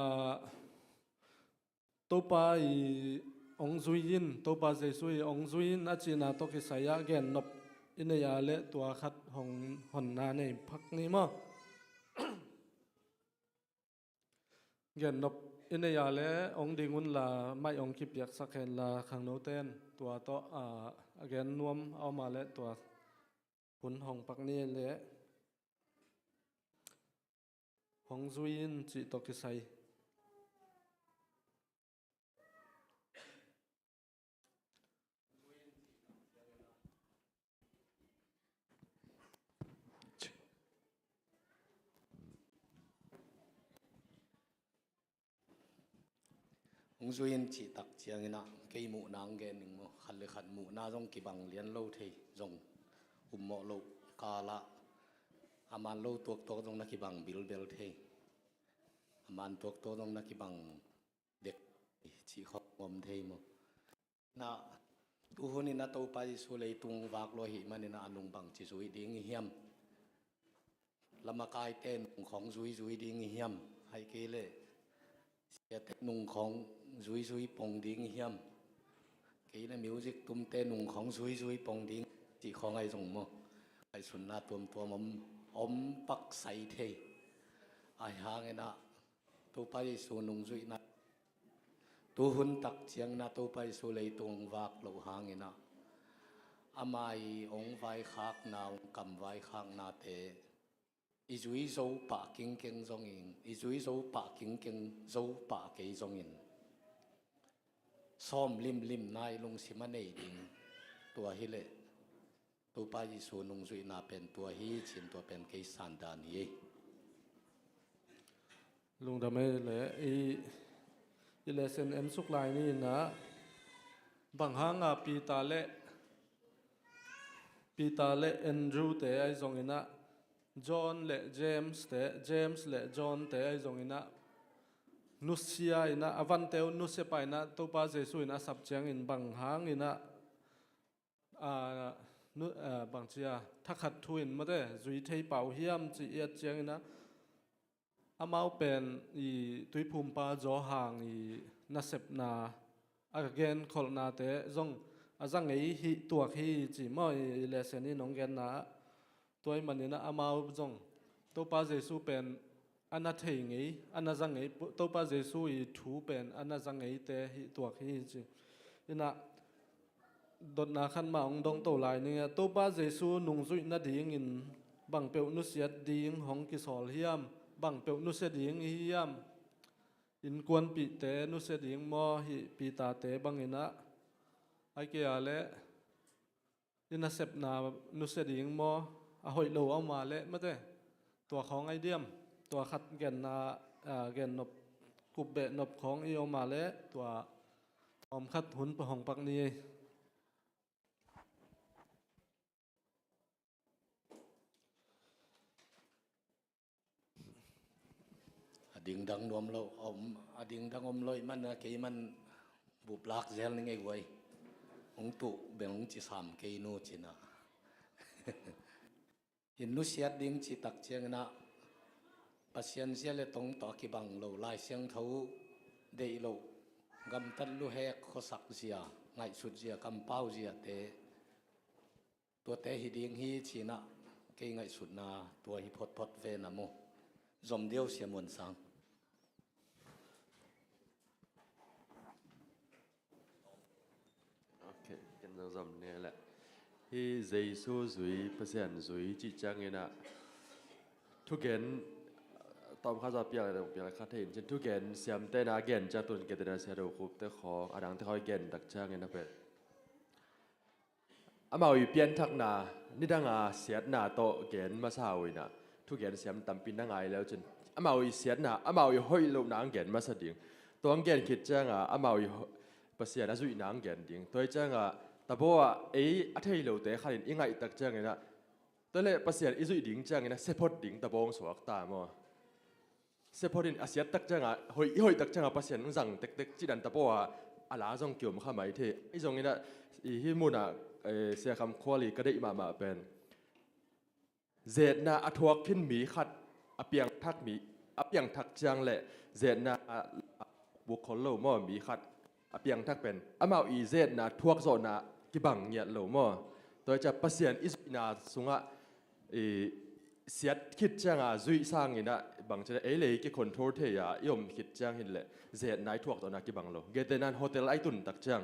Topa i hong zui in, Topa Jesu i hong zui in a cihna tawh kisai ah gennop i nei a leh tua khat hong honna nei phak ni maw? Gennop i nei a leh hong ding unla, maih hong kipiaksak henla, khangnote in tua tawh, a, a gen nuam a om a leh tua hun hong pak ni leh. Hong zui in cih tawh kisai. Hong zui in cih tak ciangin ah kei muhna hong gen ning maw. Khat le khat muhna zong kibang lian lo thei zong um mawh loh kal ah, a man lo tuaktuak zong na kibang bilbel thei, a man tuaktuak zong na kibang dek cih khawng om thei maw. Na, tuhun in a Topa Jesu leitung vak lua ahih manin a nung bangci zui ding i hiam? Lamakaite nung khawng zuizui ding i hiam? Ahih kei leh siate nung khawng zuizui pong ding i hiam? Kei leh music tumte nung khawng zuizui pong ding cih khawng ahi zong maw, ngaihsutna tuamtuam om, om pak sai thei. Ahi hangin ah Topa Jesu nungzuihna tuhun tak ciangin ah Topa Jesu leitung hong vak loh hangin ah ama i hong vaikhakna, hong kam vaikhaknate i zui zo pah kingkeng zongin, i zui zo pah kingkeng, zo pah kei zongin sawm limlimna i lungsim a nei ding, tua hi leh Topa Jesu nungzuihna pen tua hi, ci-in tua pen kei sandan hi. Lungdam ei leh i, i lesson en suk lai ni in ah, bang hanga Peter le, Peter le Andrew te ahi zongin ah, John le James te, James le John te ahi zongin ah, nusia in ah, a vante uh nusia pah in ah, Topa Jesu in a sap ciangin bang hangin ah, a, nu-, a, bangci a, thakhat thu in mate zui thei pah uh hiam cih i et ciangin ah, amau pen i tuiphumpa Johan i nasepna, a genkholhnate zong a za ngei hi tuak hi ci maw, i, i lesson in hong genna ah. Tua ahih manin ah amau zong Topa Jesu pen a na thei ngei, a na za ngei, Topa Jesu i thu pen a na za ngeite hi tuak hi ci. In ah dotna khat mah hong dong to lai ning a, Topa Jesu nungzuih nadingin bangpeuh nusiat ding hong kisawl hiam? Bangpeuh nusia ding i hiam? Innkuanpihte nusia ding maw, hih Peter-te bangin ah, ahih kei a leh i nasepna nusia ding maw, a hoih lo a om a leh mate, tua khawng ahi diam? Tua khat genna, a, gennop, kupbehnop khawng i om a leh, tua om khat hun pa hong pak ni ei. A dingdang nuam lo, a om, a dingdang om lo ahih man a, kei man bup lak zel ning ei guai. Hong tuh beng hong ci sam kei nu cin ah. In nusiat ding cih tak ciangin ah, Pasian zia le tong tawh a kibang lo, Lai Siangtho deih loh, gamtat luhek khuasak zia, ngaihsut zia, kampau ziate, tuate hi ding hi ci-in ah kei ngaihsutna tua hi photphot ve na mu. Zom deuh Sia Muan Sang. Ok, ken zong zom ni leh. Hih Jesu zui, Pasian zui cih ciangin ah thugen, tawm kha zaw piak le, piak le kha thei in cin thugen siamte na gen ciang tun kei te na sia do khup te khawng, a dangte khawng i gen tak ciangin ah pen amau i pianthakna, nidanga siatna tawh gen masa uh in ah, thugen siam tampi na ngai le uh cin, amau i siatna, amau i hoih lohna ang gen masa ding. Tua ang gen khit cianga amau i ho-, Pasian a zuihna ang gen ding. Tua hi cianga tabaw ah ei a thei lote khat in i ngaih tak ciangin ah, tua leh Pasian i zuih ding ciangin ah sia phot ding tabaw ang suak ta maw? Sephot in a siat tak ciangah, hoih, i hoih tak ciangah Pasian hong zang tektek cih dan ta pawh a, a la zong kiom kha mai thei. Ahi zongin ah, i hih munah, eh, Sia Kham Khual i ka deih mahmah pen, zetna a thuak khin mi khat a piangthak mi, a piangthak ciang le zetna a buk khol lo maw, mi khat a piangthak pen amau i zetna thuak zawhna kibang ngiat lo maw. Tua hi ciah Pasian i zuihna sungah i siat khit cianga zuih sangin ah bangci ei le ei kicontrol thei a i om khit ciang hin le zetna i thuak zawhna kibang lo. Gentehna in hotel ai tun tak ciang,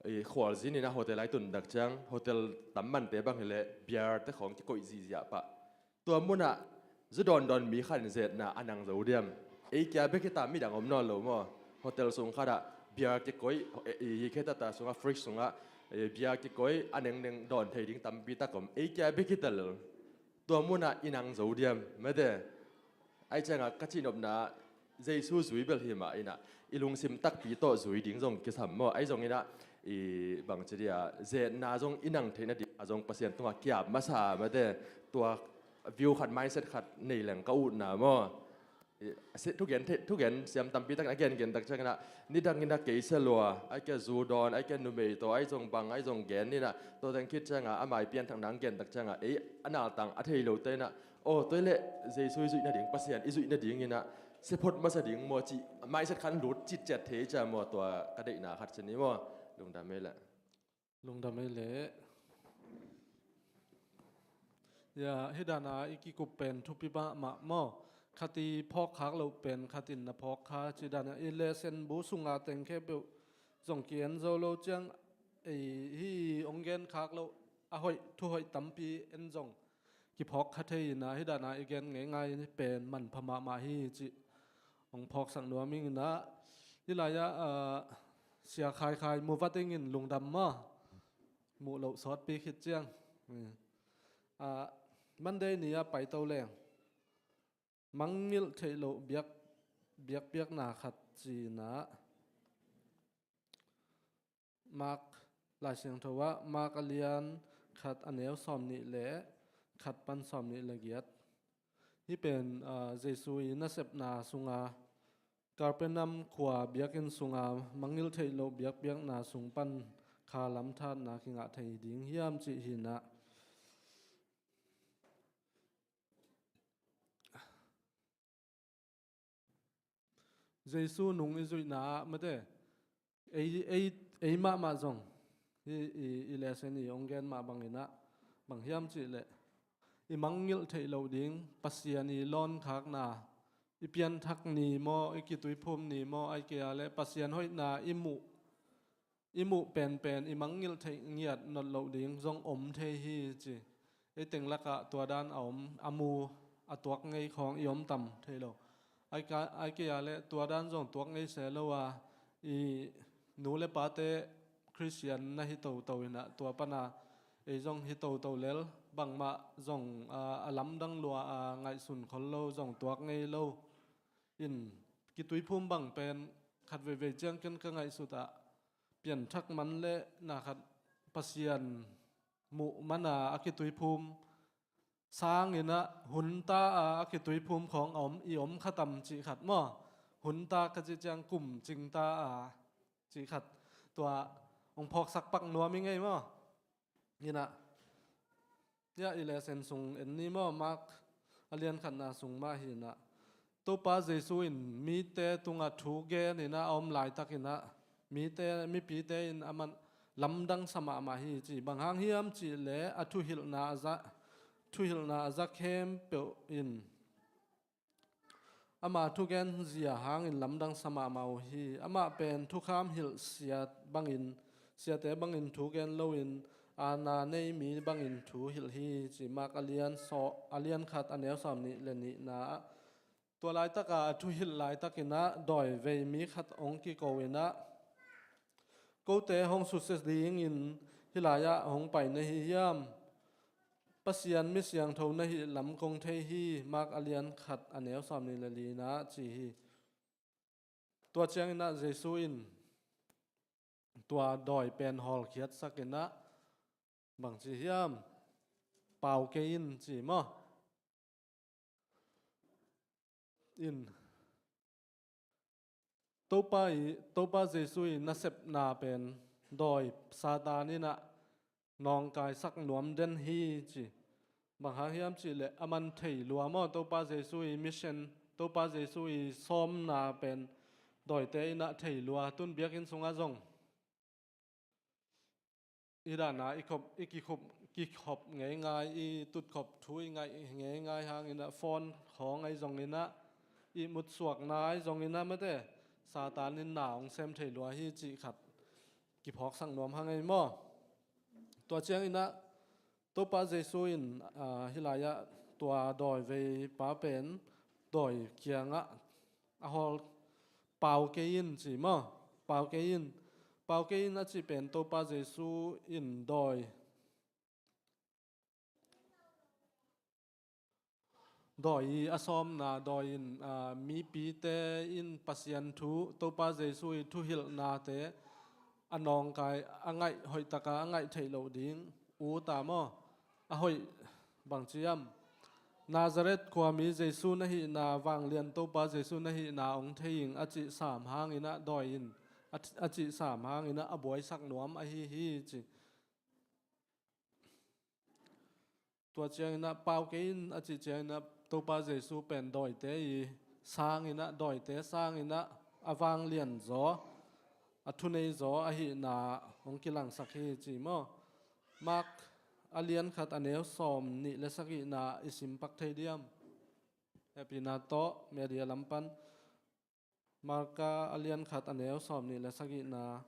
i khualzin in ah hotel ai tun tak ciang, hotel tam mante bang hi le beer te khawng kikoih zihziah pah. Tua munah zu dawndawn mi khat in zetna a nang zo diam? Ei kia bek hi ta, midang om nawn lo maw? Hotel sung khatah beer kikoih, i, i, hi khe tata sungah, fridge sungah, eh, beer kikoih a nengneng dawn thei ding tampi tak om. Ei kia bek hi ta lel. Tua munah i nang zo diam? Mate. Ahi ciangah ka cihnopna, Jesu zui bel hi mah inah, i lungsim takpi tawh zui ding zong kisam maw. Ahi zongin ah, i bangci dia, zetna zong i nang theih nading a zong Pasian tungah kiap masa mate. Tua view khat, mindset khat nei leng ka utna maw. I, a si-, thugen the-, thugen siam tampi takin a gengen tak ciangin ah, nidangin ah kei sia lua, ai kia zu dawn, ai kia numei tawh, ai zong bang, ai zong gen inah, tua teng khit ciangah, a mai pianthak nang gen tak ciangah, ei, a naltang a thei lote inah, aw, tua hi leh Jesu i zuih nading, Pasian i zuih nadingin ah, sia phot masa ding maw cih, mindset khat lut citciat thei cia maw, tua ka deihna khat ci ni maw. Lungdam ei leh. Lungdam ei leh. Ya, hih dana i kikup pen thupi mahmah maw. Khat i phawk khak loh pen khat in na phawk kha, cih dana i lesson bu sunga teng khempeuh zong ki-en zo lo ciang, ei, hih hong gen khak loh, a hoih, thu hoih tampi en zong kiphawk kha thei inah, hih dana i gen ngeingai pen manpha mahmah hi cih hong phawksak nuam ing inah, hih lai-ah, ah, Sia Khai Khai Muvating in lungdam maw. Muh loh sawtpi khit ciang. Ah, Monday ni-ah paito leng. Mangngilh theih loh biak, biakpiakna khat ci inah. Mark Lai Siangtho ah, Mark a lian khat a neu sawmnih le khat pan sawmnih le giat. Hih pen, ah, Jesu i nasepna sunga Kapernaum khua biakinn sunga mangngilh theih loh biakpiakna sung pan kha lamthatna kingah thei ding hiam cih hi inah. Jesu nung i zuihna ah mate, ei, ei, ei mahmah zong, i, i, i lesson i hong gen mah bang inah, bang hiam cih leh, i mangngilh theih loh ding, Pasian i lawnkhakna, i pianthak ni maw, i kituiphum ni maw, ai kia leh Pasian hoihna i muh, i muh penpen i mangngilh theih ngiat not loh ding zong om thei hi ci. Ei teng lakah tua dan a om, a mu, a tuak ngei khawng i om tam thei lo. Ai ka, ai kia leh tua dan zong tuak ngei se lo a, i nu le pate Khristian na hi toto inah, tua pana ei zong hi toto lel, bangmah zong, a, a lamdang lua a ngaihsun khol lo, zong tuak ngei lo. In kituiphum bang pen khat veivei ciang ken ka ngaihsut ah pianthak man le na khat Pasian muh mana a kituiphum sang inah hun ta a, a kituiphum khawng a om, i om kha tam cih khat maw. Hun ta ka cih ciang kum cing ta a cih khat. Tua hong phawksak pak nuam i ngei maw. Inah, ya, i lesson sung en ni maw, Mark a lian khatna sung mah hi inah. Topa Jesu in mite tungah thu gen inah a om laitak inah, mite, mipite in amah lamdang sa mahmah hi ci. Bang hang hiam cih leh a thuhilhna a za, thuhilhna a za khempeuh in ama thugen zia hangin lamdang sa mahmah uh hi. Amah pen thukham hilh sia bangin, siate bangin thu gen loin, aana nei mi bangin thu hilh hi ci. Mark a lian saw, a lian khat a neu sawmnih le nihna ah. Tua laitaka a thuhilh laitakin ah dawi vei mi khat hong kiko inah, kote hong susia dingin hih lai-ah hong pai na hi hiam? Pasian mi siangtho na hih lam kong thei hi, Mark a lian khat a neu sawmnih le lina ci hi. Tua ciangin ah Jesu in tua dawi pen hawlkhiatsak inah bang ci hiam? Pau kei in ci maw? in Topa i, Topa Jesu i nasepna pen dawi Satan in ah nawngkaisak nuam den hi ci. Bang hang hiam cih leh a man thei lua maw, Topa Jesu i mission, Topa Jesu i sawmna pen dawite in ah thei lua, tun biakinn sungah zong i dana i khop, i kikhop, kikhop ngeingai, i tutkhop thu i ngaih ngeingai hangin ah phone khawng ahi zongin ah, i mutsuakna ahi zongin ah mate, Satan in na hong sem thei lua hi cih khat kiphawksak nuam hang ei maw. Tua ciangin ah Topa Jesu in, ah, hih lai-ah tua dawi veipa pen dawi kiangah a hawl, pau kei in ci maw. Pau kei in, pau kei in a cih pen Topa Jesu in dawi, dawi i a sawmna, dawi in, ah, mipite in Pasian thu, Topa Jesu i thuhilhnate a nawngkai, a ngaih hoihtaka a ngaih theih loh ding ut a maw, a hoih bang ci hiam? Nazareth khuami Jesu na hihna, vanglian Topa Jesu na hihna hong thei ing a cih sam hangin ah dawi in, a, a cih sam hangin ah a buaisak nuam ahi hi ci. Tua ciangin ah pau kei in a cih ciangin ah Topa Jesu pen dawite i sangin ah, dawite sangin ah a vanglian zaw, a thunei zaw ahihna hong kilangsak hi ci maw. Mark a lian khat a neu sawm nih le sagihna i sim pak thei diam? Hehpihna tawh media lam pan Marka a lian khat a neu sawm nih le sagihna.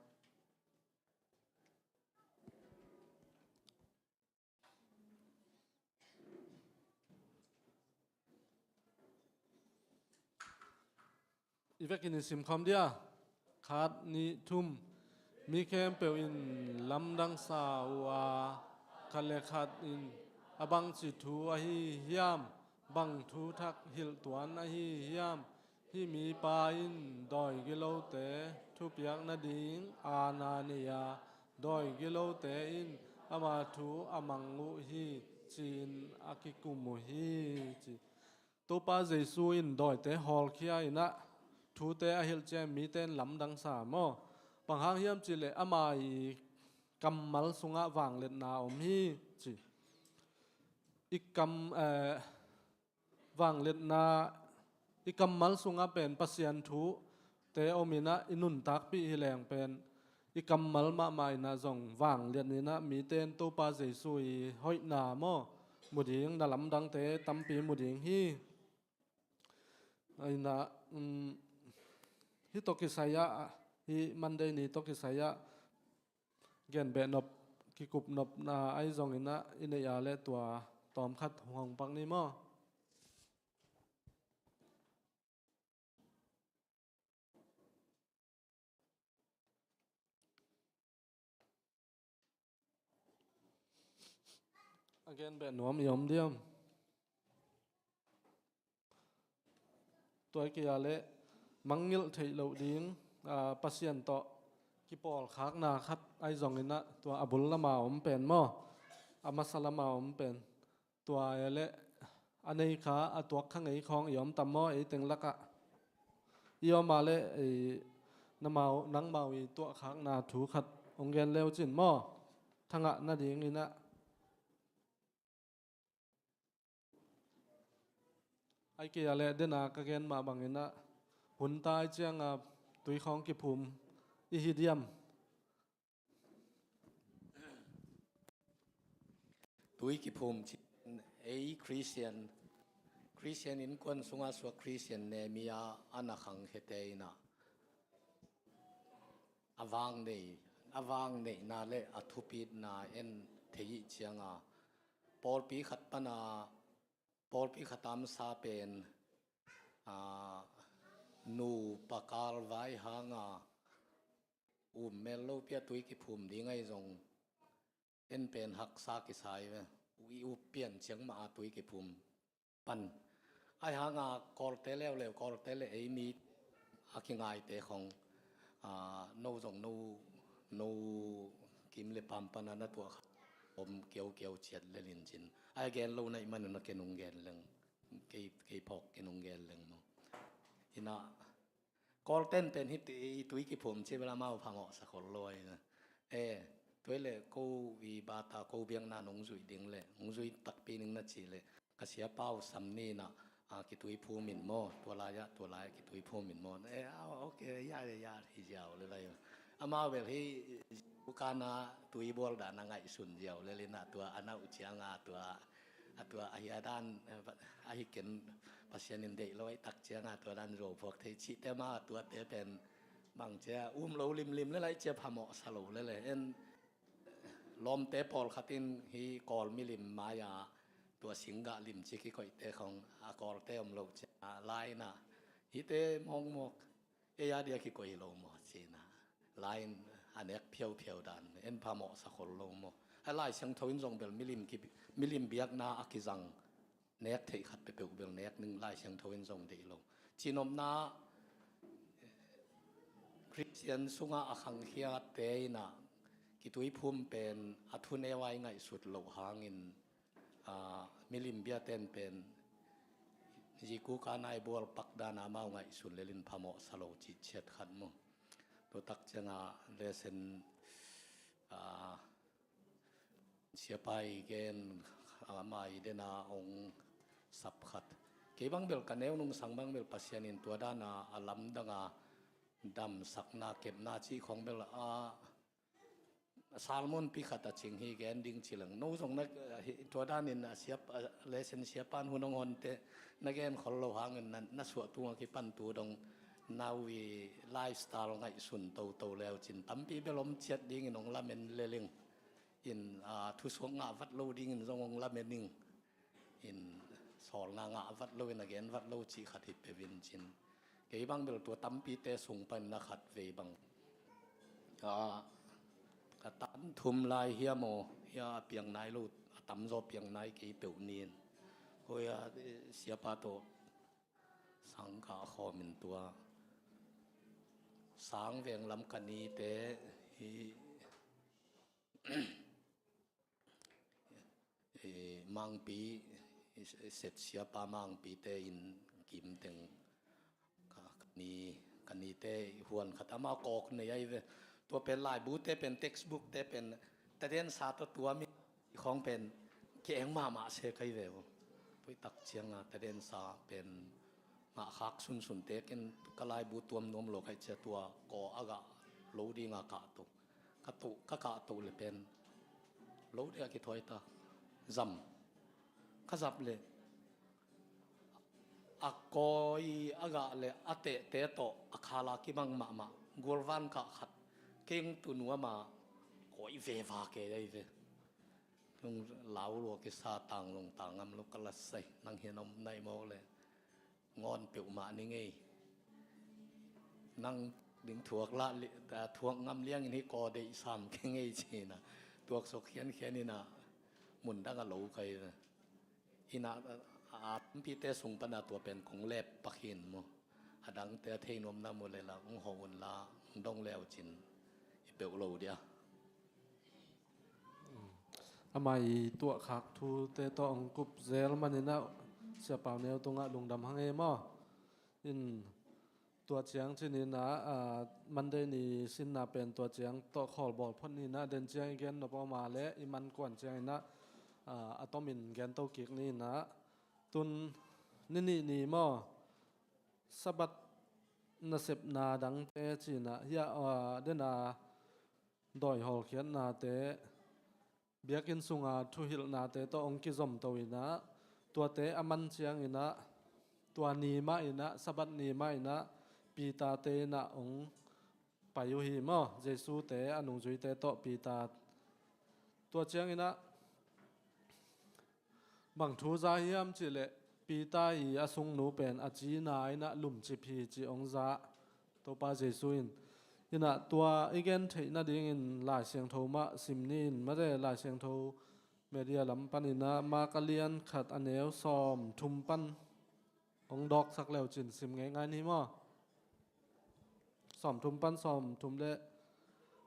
I vekin i simkhawm dia. Khat, nih, thum. Mi khempeuh in lamdang sa uh a, khat le khat in a bangci thu ahi hiam, bang thu thak hilh tuan ahi hiam? Hih mipa in dawi gilote thupiak nading aana nei a, dawi gilote in ama thu a mang uh hi, ci-in a kikum uh hi, ci. Topa Jesu in dawite hawlkhia in ah thute a hilh ciang mite in lamdang sa maw. Bang hang hiam cih leh ama i kammal sungah vangliatna om hi, ci. I kam, eh, vangliatna, i kammal sungah pen Pasian thute om in ah i nuntakpih hi leng pen i kammal mahmah in ah zong vangliat in ah mite in Topa Jesu i hoihna maw mu ding, na lamdangte tampi mu ding hi. In ah, um, hih tawh kisai-ah, hih Monday ni tawh kisai-ah genbeh nop, kikup nopna ahi zongin ah i neih a leh tua tawmkhat hong pak ni maw? A genbeh nuam i om diam? Tua hi kei a leh mangngilh theih loh ding, ah, Pasian tawh kipawlkhakna khat ahi zongin ah tua a bul lama om pen maw, a masa lama om pen. Tua hi a leh a nei kha, a tuak kha ngei khawng i om tam maw, ei teng lakah? I om a leh, ei, namau, nangmau i tuahkhakna thu khat hong gen leu cin maw? Thangah nadingin ah. Ahih kei a leh dena ka gen mah bangin ah hun tai cianga tui khawng kiphum i hi diam? Tui kiphum ci-in ei Khristian, Khristian innkuan sunga suak Khristian nemia a na khangkhete in ah a vang nei, a vang neihna le a thupitna en thei ih cianga pawlpi khat pana, pawlpi khat a masa pen, a, nupa kal vai hanga um mel lopi a tui kiphum ding ahi zong en pen haksa kisai ve. I up pian ciang mah a tui kiphum pan. Ahi hanga Kawlte leuleu, Kawlte le ei mi a kingaite khong, a, no zong no, no kim le pam pana na tuah kha om kiaukiau ciat lel in cin. Ahi gen lo na ih manun a ken hong gen leng. Kei, kei phawk ken hong gen leng maw. Ina, Kawlten pen hih i tui kiphum ci bel amau phamawh sa khol lo ahi na. E, tua le ko i bata ko biakna nong zuih ding le nong zuih takpi ning na ci le ka siapa uh sam ni na, a, kitui phum in maw, tua lai-ah, tua lai-ah kitui phum in maw. E, a, ok, ya, ya, ya, hi ziau le lai. Amau bel hih ukana tui bual dan a ngaihsun ziau le lina tua a nau cianga tua, a tua ahi a dan, ahi ken Pasian in deih lo ahi tak cianga tua dan zuau phuak thei cihte ma tuate pen bang cia um lo limlim le lai cia phamawh sa lo le le en lawmte pawlkhat in hi Kawl milim mai-a tua singgah lim ci kikoihte khong a Kawlte om lo cia laina hihte mawkmawk ei a dia kikoih hi lo maw cina lain a nek phiauphiau dan en phamawh sa khol lo maw. A Lai Siangtho in zong bel milim ki, milim biakna a kizang nek theih khat peuhpeuh bel nek ning Lai Siangtho in zong deih lo. Cinopna Khristian sungah a khangkhiate inah kitui phum pen a thuneu ai ngaihsut loh hangin, a, milim biaten pen ziku ka nai bual pak dana amau ngaihsun lelin phamawh sa lo cih ciat khat mu. Tutak cianga lesen, a, siapa i gen, ama i dena ong sap khat. Kei bang bel ka neu nungsang bang bel Pasian in tua dana a lamdanga damsakna kepna cih khong bel a, a salmon pi khat a cing hi gen ding ci leng. No zong na, hi, tua danin a siap, a lesen siapan hun ong honte na gen khol lo hangin na, na suah tunga kipan tu dong nau i lifestyle ngaihsun toto leu cin tampi bel om ciat dingin ong lamen leleng. In, a, thusuak ngah vat lo dingin zong ong lamen ing. In sawlna ngah vat lo in a gen vat lo cih khat hi peuh in cin. Kei bang bel tua tampite sung pan na khat vei bang. A, ka tan thum lai hiam aw, hia a piang nai lo, a tamzaw piang nai kei peuh nin. Hoia, siapa tawh sang ka khawm in tua. Sang veng lam ka nite hi, i, Mangpi, i, set siapa Mangpite in kim teng ka, ka ni, ka nite huan khat ama kawk nei ai ve. Tua pen laibute pen textbookte pen taden sa tawh tua mi khong pen kieng mahmah se kai ve uh. Puitak cianga taden sa pen ngah khak sunsun tekin ka laibu tuam nuam lo kai cia tua kaw a gah lo dinga kah tuk. Ka tuh, ka kah tuh le pen lo dek a kithuai ta. Zam. Ka zap le a kawi a gah le a tehte tawh a khala kibang mahmah. Gualvan kah khat keng tu nuama kawi veva ke dai ve. Tung lau lua kisa tang lung tang ngam lo ka lasai nang hian om nai mawk le. Ngawn peuhmah ni ngei. Nang ding thuak lah li-, a, thuak ngam liangin hi kaw deih sam ke ngei cina. Tuak sok khiankhian ina mun dang a lo kai ve. Ina, a, a, a, tampite sung pana tua pen kong lep pakhin mu. A dangte a thei nuamna mu le la, ung ho un la, ung dong leu cin. I peuh lo dia. Ama i tuahkhak thute tawh hong kup zel maninah Sia Pau Neu tungah lungdam hang ei maw? In tua ciang cininah, a, Monday ni sinna pen tua ciang tawh khawl bawl phot ninah den ciang i gen nop awma le i man kuan cianginah, a, a tomin gen to kik ninah tun ni nih ni maw? Sabbath nasepna dangte cinah hia, a, dena dawi hawlkhiatnate, biakinn sunga thuhilhnate tawh hong kizom to inah, tuate a man cianginah, tua ni mah inah, Sabbath ni mah inah, Peter-te inah hong pai uh hi maw, Jesu-te a nungzuite tawh Peter. Tua cianginah, bang thu za hiam cihleh, Peter i a sungnu pen a cina inah lumcip hi ci hong za. Topa Jesu in. Inah tua i gen theih nadingin Lai Siangtho mah sim ni in, mate Lai Siangtho media lam paninah Mark a lian khat a neu sawm thum pan hong dawksak leu cin sim ngeingai ni maw? Sawm thum pan sawm thum le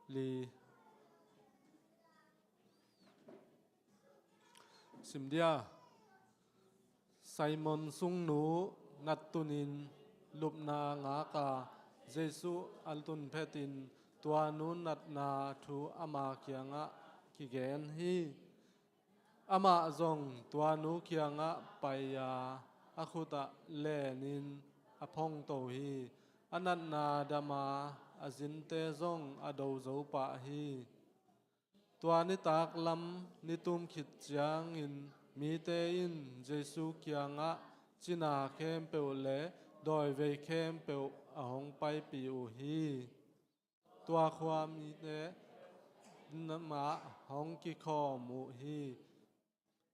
li. Sim dia. Simon sungnu ngat tunin lupna ngak a, Jesuh a tun phetin tua nu natna thu ama kiangah kigen hi. Amah zong tua nu kiangah pai-a a khutah lenin a phongto hi. A natna dama a zinte zong a do zo pah hi. Tua nitak lam nitum khit ciangin mite in Jesuh kiangah cina khempeuh le dawivei khempeuh a hong paipih uh hi. Tua khua mite mah hong kikhawm uh hi.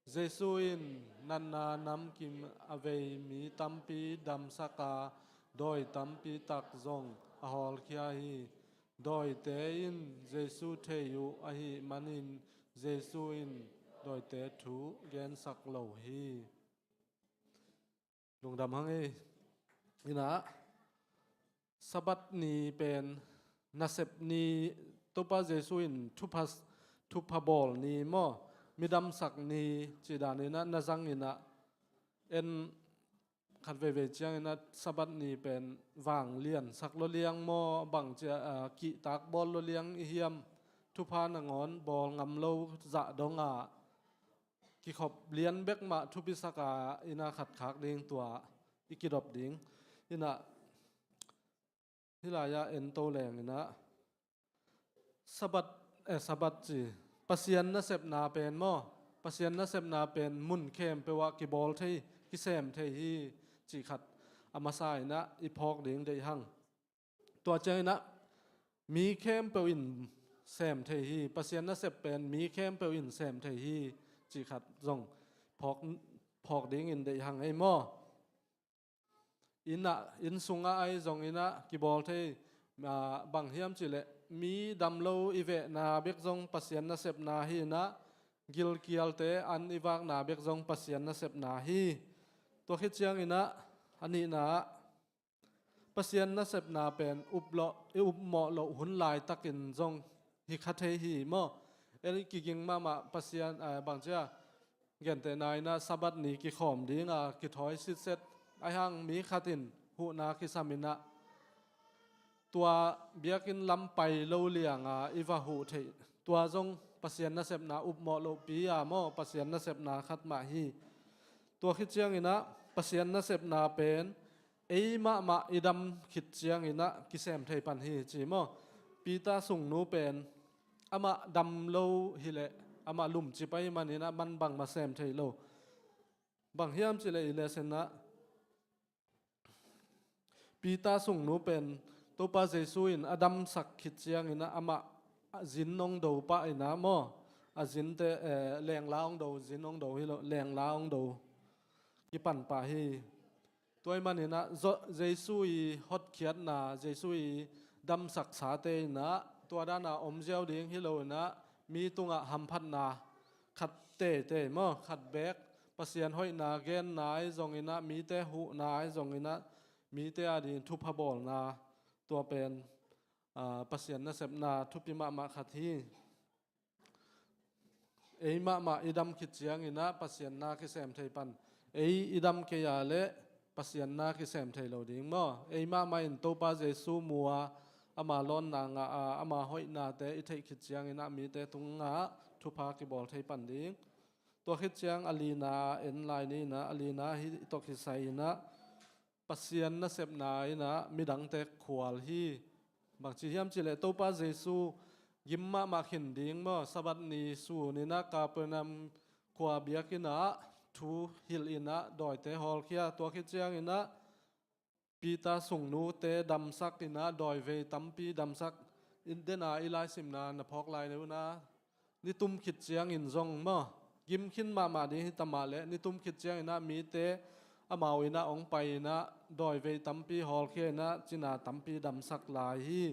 Jesuh in natna namkim a vei mi tampi damsak a, dawi tampi tak zong a hawlkhia hi. Dawite in Jesuh thei uh ahih manin Jesuh in dawite thu gensak lo hi. Lungdam hang ei. Inah Sabbath ni pen nasep ni, Topa Jesuh in thupha, thupha bawl ni maw, midamsak ni cih dan inah na zang inah en khat veivei ciang inah Sabbath ni pen vangliansak lo liang maw, bang cia, ah, kihtak bawl lo liang i hiam, thupha nangawn bawl ngam lo zah dongah kikhop lian bek mah thupisak a inah khat khak ding tua i kidop ding. Inah hih lai-ah en to leng inah Sabbath, eh, Sabbath ci, Pasian nasepna pen maw, Pasian nasepna pen mun khempeuh ah kibawl thei, kisem thei hi cih khat a masa inah i phawk ding deih hang. Tua ciang inah mi khempeuh in sem thei hi, Pasian nasep pen mi khempeuh in sem thei hi cih khat zong phawk, phawk dingin deih hang ei maw. Inah, inn sungah ai zong inah kibawl thei, ah, bang hiam cihleh mi dam lo i vehna bek zong Pasian nasepna hi inah, gilkialte an i vakna bek zong Pasian nasepna hi. Tua khit ciang inah a nihna ah Pasian nasepna pen up lo, i upmawh loh hun laitakin zong hi kha thei hi maw. En i kiging mahmah Pasian, ah, bang cia, gentehna inah Sabbath ni kikhawm dinga kithawi sitset, ahi hang mi khat in huhna kisam inah tua biakinn lam pai lo lianga i va huh theih, tua zong Pasian nasepna upmawh lohpi a maw, Pasian nasepna khat mah hi. Tua khit ciang inah Pasian nasepna pen ei mahmah i dam khit ciang inah kisem thei pan hi ci maw. Peter sungnu pen amah dam lo hileh amah lumcip ahih man inah man bangmah sem thei lo. Bang hiam cihleh i lesson ah Peter sungnu pen Topa Jesuh in a damsak khit ciang inah amah a zin hong do pah inah maw, a zinte, eh, lengla hong do, zin hong do hi lo, lengla hong do kipan pah hi. Tua ahih man inah zo-, Jesuh i hotkhiatna, Jesuh i damsaksate inah tua dana om ziau ding hi lo inah mi tungah hamphatna khat teitei maw, khat beek Pasian hoihna genna ahi zong inah, mite huhna ahi zong inah, mite adingin thupha bawlna, tua pen, ah, Pasian nasepna thupi mahmah khat hi. Ei mahmah i dam khit ciang inah Pasian na kisem thei pan. Ei i dam kei a leh Pasian na kisem thei lo ding maw. Ei mahmah in Topa Jesuh mu a, ama lawnna ngah a, ama hoihnate i theih khit ciang inah mite tungah thupha kibawl thei pan ding. Tua khit ciang a lina en lai ni inah, a lina hi tawh kisai inah Pasian nasepna inah midangte khual hi. Bangci hiam cihleh Topa Jesuh gim mahmah khin ding maw, Sabbath ni sun inah Kapernaum khua biakinn ah thu hilh inah dawite hawlkhia, tua khit ciang inah Peter sungnute damsak inah dawivei tampi damsak. Dena i laisimna na phawk lai unah, nitum khit ciangin zong maw, gim khin mahmah ding hi ta mah leh, nitum khit ciang inah mite amau inah hong pai inah dawivei tampi hawlkhia inah cina tampi damsak lai hi.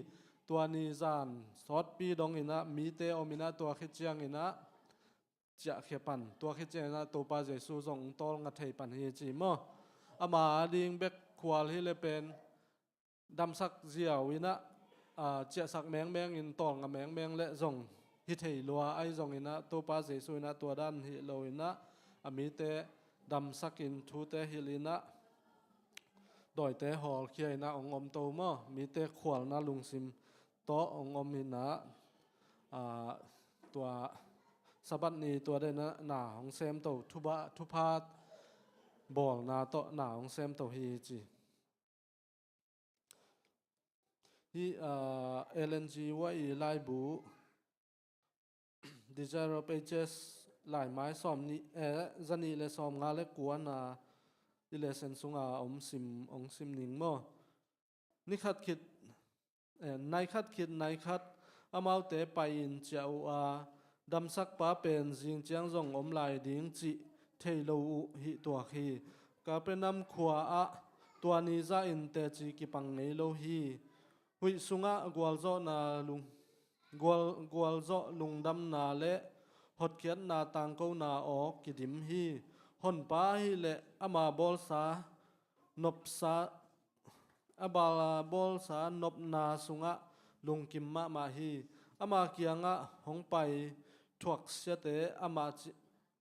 Tua ni zan sawtpi dong inah mite om inah tua khit ciang inah ciahkhia pan. Tua khit ciang inah Topa Jesuh zong hong tawlnga thei pan hi ci maw. Ama ading bek khual hi le pen damsak ziau inah, ah, ciahsak mengmeng in tawlnga mengmeng le zong hi thei lua ahi zong inah Topa Jesuh inah tua dan hi lo inah a mite damsak in thute hilh inah dawite hawlkhia in ah hong om to maw, mite khualna lungsim tawh hong om in ah, aa, tua Sabbath ni tua den ah na hong sem to, thupha, thupha bawlna tawh na hong sem to hi ci. Hih, aa, Ellen G. White i laibu Desire of Ages laimai sawm nih, eh, zanih le sawm nga le kuana i lesen sunga om sim, om sim ning maw. Ni khat khit, eh, nai khat khit, nai khat amaute pai-in ciah uh a, damsakpa pen zing ciang zong om lai ding cih thei lo uh hih tuak hi. Kapernaum khua ah tua ni zahin teci kipang ngei lo hi. Huih sungah gualzawhna lung, gual, gualzawh lungdamna le hotkhiatna tangkona aw kidim hi. Honpa ahih leh ama bawlsa nopsa, a bal, bawlsa nopna sungah lungkim mahmah hi. Ama kiangah hong pai thuaksiate amah ci,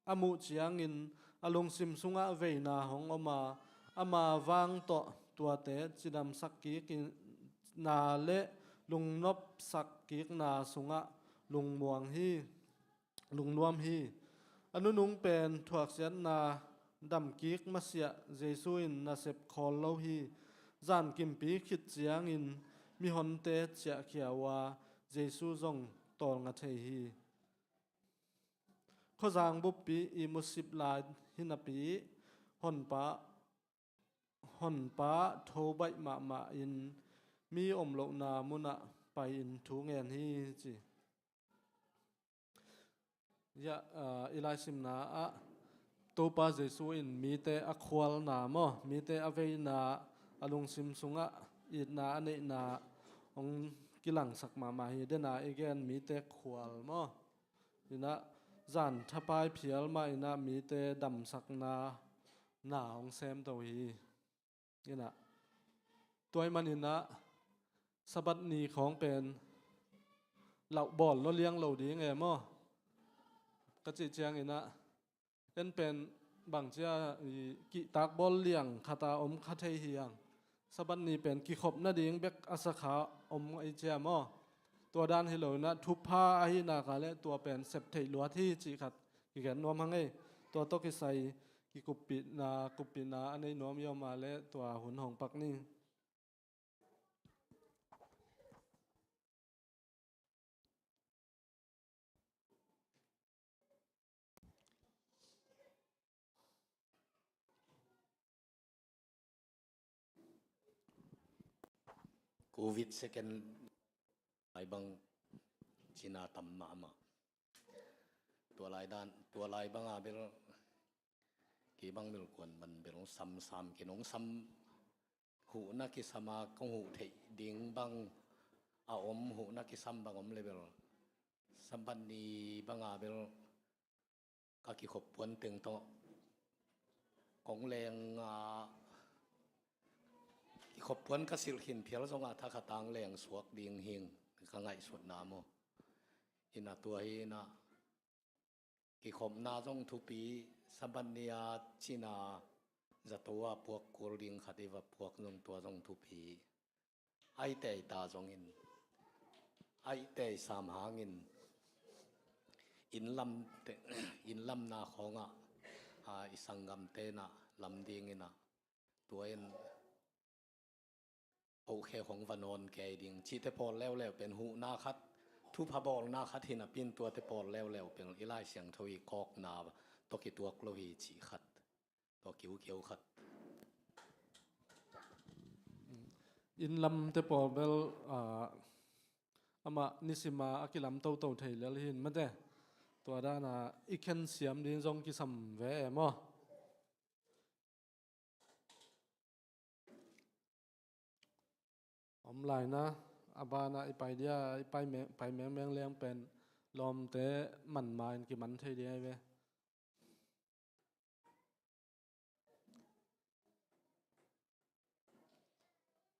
a muh ciangin a lungsim sungah veina hong om a, ama vang tawh tuate cidamsak kikna le lungnopsak kikna sungah lungmuang hi, lungnuam hi. A nunung pen thuaksiatna damkik masiah Jesu in nasep khawl lo hi. Zan kimpi khit ciangin mihonte ciahkhia uh a, Jesu zong tawlnga thei hi. Khuazang buppi ihmu sip lai hi napi, Honpa, Honpa tho baih mahmah in mi om lohna munah pai-in thu ngen hi ci. Ya, ah, i laisimna ah Topa Jesu in mite a khualna maw, mite a veina, a lungsim sungah itna a neihna hong kilangsak mahmah hi. Dena i gen mite khual maw, in ah zan thapai phial mah in ah mite damsakna na hong sem to hi. In ah tua ahih manin ah Sabbath ni khawng pen lauh bawl lo liang lo ding e maw ka cih ciangin ah, en pen bangcia i kihtak bawl liang khat a om kha thei hi ang. Sabbath ni pen kikhop nading bek a sakha om ahi cia maw? Tua dan hi lo in ah thupha ahi nak leh tua pen sep theih luat hi cih khat kigen nuam hang ei. Tua tawh kisai kikuppihna, kuppihna a nei nuam i om a leh tua hun hong pak ni. Covid second lai bang cina tam mahmah. Tua lai dan, tua lai banga bel kei bang bel kuan man bel samsam kei nong sam, huhna kisam a kong huh theih ding bang a om, huhna kisam bang om le bel Sabbath ni banga bel ka kikhop puan teng tawh kong leng a, kikhop puan ka silh khin phial zong a thakhat a hong leng suak ding hi ing ka ngaihsutna maw. In ah tua hi in ah kikhopna zong thupi, Sabbath ni a cina zato a puak kul ding khat i va puak zong tua zong thupi. Ahi tei ta zongin, ahi tei sam hangin, inn lam te, inn lamna khawngah, a, i sanggamte in ah lam dingin ah, tua in ohkhe hong va nawn kei ding cihte pawl leuleu pen huhna khat, thupha bawlna khat hi napi in tuate pawl leuleu pen i Lai Siangtho i kawkna tawh kituak lo hi cih khat. Tua kiukiau khat. Inn lamte pawl bel, ah, amah nisima a kilam toto thei lel hi in mate. Tua dana i khen siam ding zong kisam ve e maw? Om lai na, a bana i pai dia, i pai me-, pai mengmeng liang pen lawmte man ma in kiman thei dia i ve.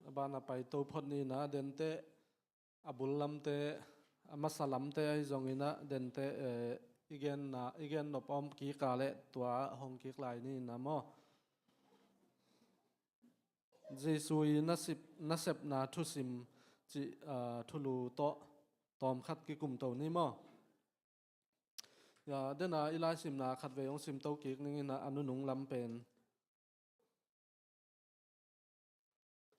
A bana pai to phot ni na, dente a bul lamte, a masa lamte ahi zongin ah dente, eh, i genna, i gen nop om kik a leh tua hong kik lai ni na maw? Jesu i nasep, nasepna thusim cih, aa, thulu tawh tawmkhat kikumto ni maw? Ya, dena i laisimna khatvei hong simto kik ning in a, a nunung lam pen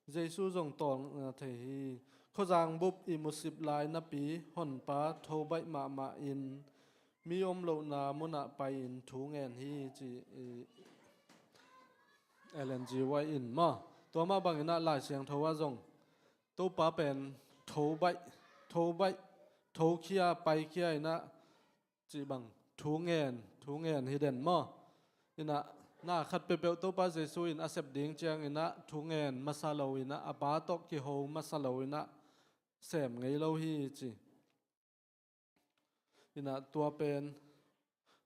Jesu zong tawlnga thei hi. Khuazang bup ihmu sip lai napi Honpa tho baih mahmah in mi om lohna munah pai-in thu ngen hi ci i Ellen G. White in maw. Tua mah bangin a Lai Siangtho ah zong Topa pen tho baih, tho baih, tho khia, pai khia in a cih bang thu ngen, thu ngen hi den maw? In a na khat peuhpeuh Topa Jesu in a sep ding ciangin a thu ngen masa lo in a, a Pa tawh kiho masa lo in a sem ngei lo hi ci. In a tua pen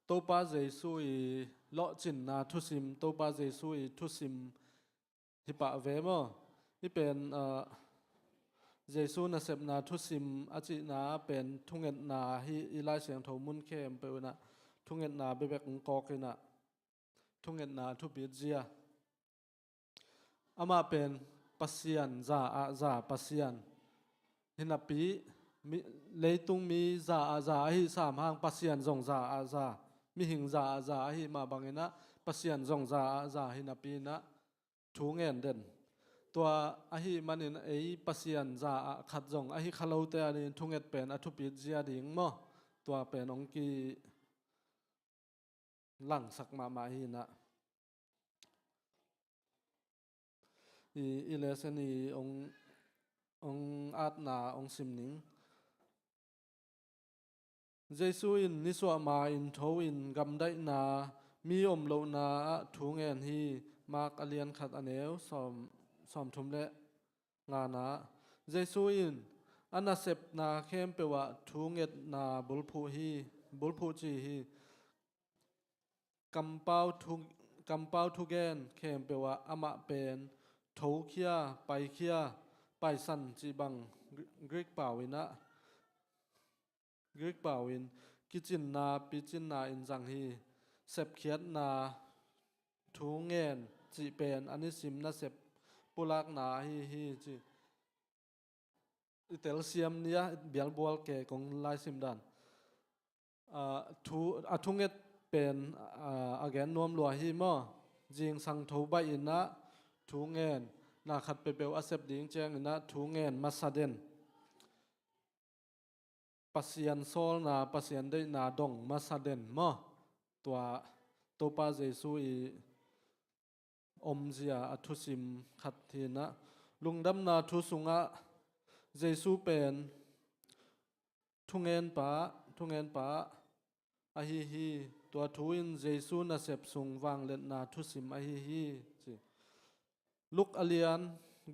Topa Jesu i lawhcinna thusim, Topa Jesu i thusim hi pah ve maw? Hih pen, ah, Jesu nasepna thusim a cihna pen thungetna hi. I Lai Siangtho mun khempeuh in a thungetna bekbek hong kawk in a, thungetna thupit zia. Amah pen Pasian za ah za Pasian hi napi, mi, leitung mi za ah za ahi sam hang Pasian zong za ah za, mihing za ah za ahi mah bangin a Pasian zong za ah za hi napi in a thu ngen den. Tua ahi manin ei Pasian za ah khat zong ahi kha lote adingin thunget pen a thupit zia ding maw? Tua pen hong ki langsak mahmah hi in a. I, i lesson i hong, hong atna hong sim ning. Jesu in nisuah ma-in tho in gamdaihna mi om lohna ah thu ngen hi. Mark a lian khat a neu sawm, sawmthum le ngana. Jesu in a nasepna khempeuh ah thu ngetna bulphuh hi, bulphuh ci hi. Kampau thu, kampau thugen khempeuh ah amah pen thokhia, paikhia, paisan cih bang Gr-, Greek pau in a, Greek pau in kicinna, picinna in zang hi. Sepkhiatna thu ngen cih pen a nisim nasep pulakna ahi hi ci. I telsiam ni a bialbual ke kong laisim dan. Ah, thu, a thunget pen, ah, a gen nuam lua hi maw? Zingsang tho baih in a thu ngen, na khat peuhpeuh a sep ding ciangin a thu ngen masa den. Pasian sawlna, Pasian deihna dong masa den maw? Tua Topa Jesu i omzia a thusim khat hi in a, lungdamna thu sungah Jesu pen thungenpa, thungenpa ahi hi. Tua thu in Jesu nasep sung vangliatna thusim ahi hi ci. Luk a lian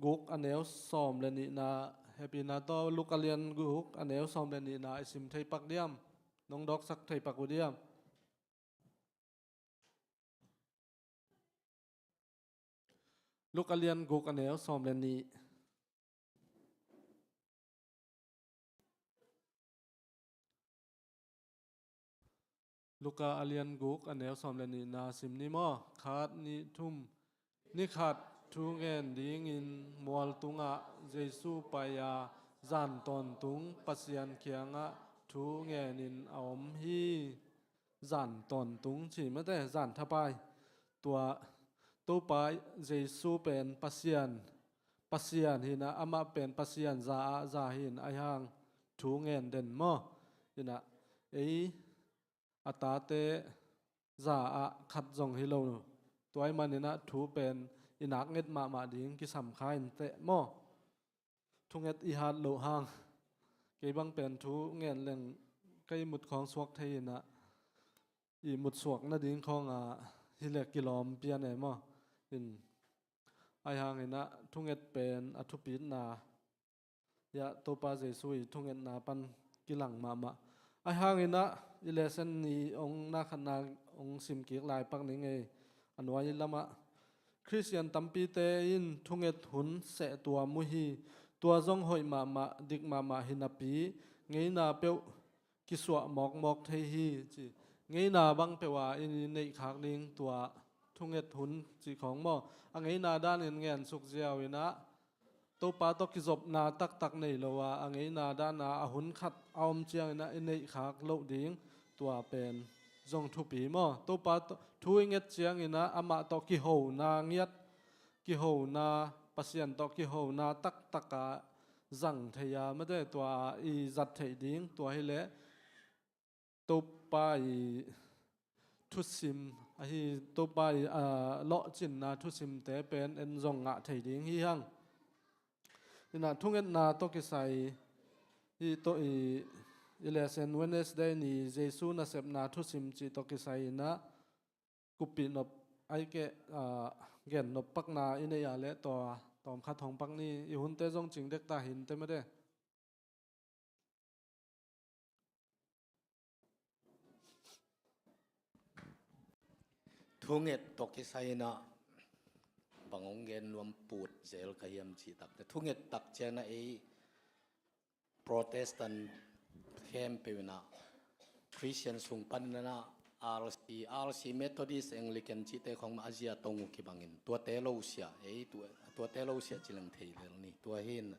guk a neu sawm le nihna, hehpihna tawh Luk a lian guk a neu sawm le nihna i sim thei pak diam? Nong dawksak thei pak uh diam? Luk a lian guk a neu sawm le nih. Luka a lian guk a neu sawm le nihna sim ni maw? Khat, nih, thum. Ni khat thu ngen dingin mual tungah Jesu pai a, zan tawntung Pasian kiangah thu ngenin a om hi. Zan tawntung ci mate, zan thapai. Tua Topa Jesu pen Pasian, Pasian hi in a, amah pen Pasian za ah za hi in a, ahi hang thu ngen den maw? Hi in a, ei a tate za ah khat zong hi lo. Tua ahih manin a thu pen i nak nget mahmah ding kisam kha in teh maw? Thunget i hat loh hang. Kei bang pen thu ngen leng ka ihmut khawng suak thei in a, ihmut suak nading khawng a hi leh kilawm pian e maw? In, ahi hangin a thunget pen a thupitna, ya, Topa Jesu i thungetna pan kilang mahmah. Ahi hangin a i lesson ni ong na khatna ong sim kik lai pak ning ei, a nuai lamah. Khristian tampite in thunget hun seh tuam uh hi. Tua zong hoih mahmah, dik mahmah hi napi, ngeina peuh kisuah mawkmawk thei hi ci. Ngeina bang peuh a in i neih khak ding tua thunget hun cih khawng maw, a ngeina danin ngensuk ziau in ah, Topa tawh kizopna taktak nei lo a, a ngeina dana a hun khat a om ciangin ah i neihkhak loh ding, tua pen zong thupi maw. Topa tawh thu i nget ciangin ah amah tawh kihona ngiat, kihona, Pasian tawh kihona taktaka zang thei a, mate, tua i zat theih ding, tua hileh Topa i thusim ahi, Topa i, a, lawhcinna thusimte pen en zong ngah thei ding hi hang. Inah thungetna tawh kisai, i tawh i, i lesson Wednesday ni Jesu nasepna thusim cih tawh kisai inah kuppih nop, ai keh, a, gen nop pakna i nei a leh tua tawmkhat hong pak ni. I hunte zong cing dek ta hinte, mate. Thunget tawh kisai inah bang hong gen nuam put zel ka hiam cih takte, thunget tak ciangin ah ei Protestant khempeuh inah, Christian sung panin ah R C, R C, Methodist, Anglican cihte khawng mah a zia tong uh kibangin, tuate lo siah, ei tu, tuate lo siah ci leng thei lel ni. Tua hi in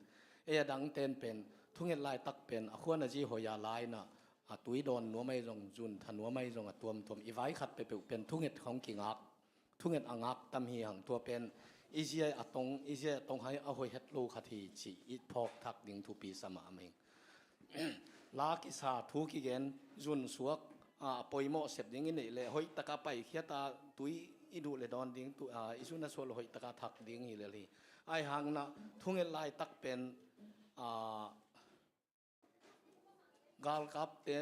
ei a dangten pen thunget laitak pen a khuan a zi hoih a la inah, a tui dawn nuam ahi zong, zun tha nuam ahi zong, a tuamtuam i vai khat peuhpeuh pen thunget khawng kingak, thunget a ngak tam hi hang. Tua pen i zia a tong, i zia a tong hai a hoih het lo khat hi cih i phawk thak ding thupi sa mahmah ing. La kisa, thu kigen, zun suak, a, a poimawh sep ding i neih leh hoih taka paikhiat a, tui i duh le dawn ding, tu, a, i zun a suak leh hoih taka thak ding hi lel hi. Ai hang inah thunget laitak pen, a, galkapte,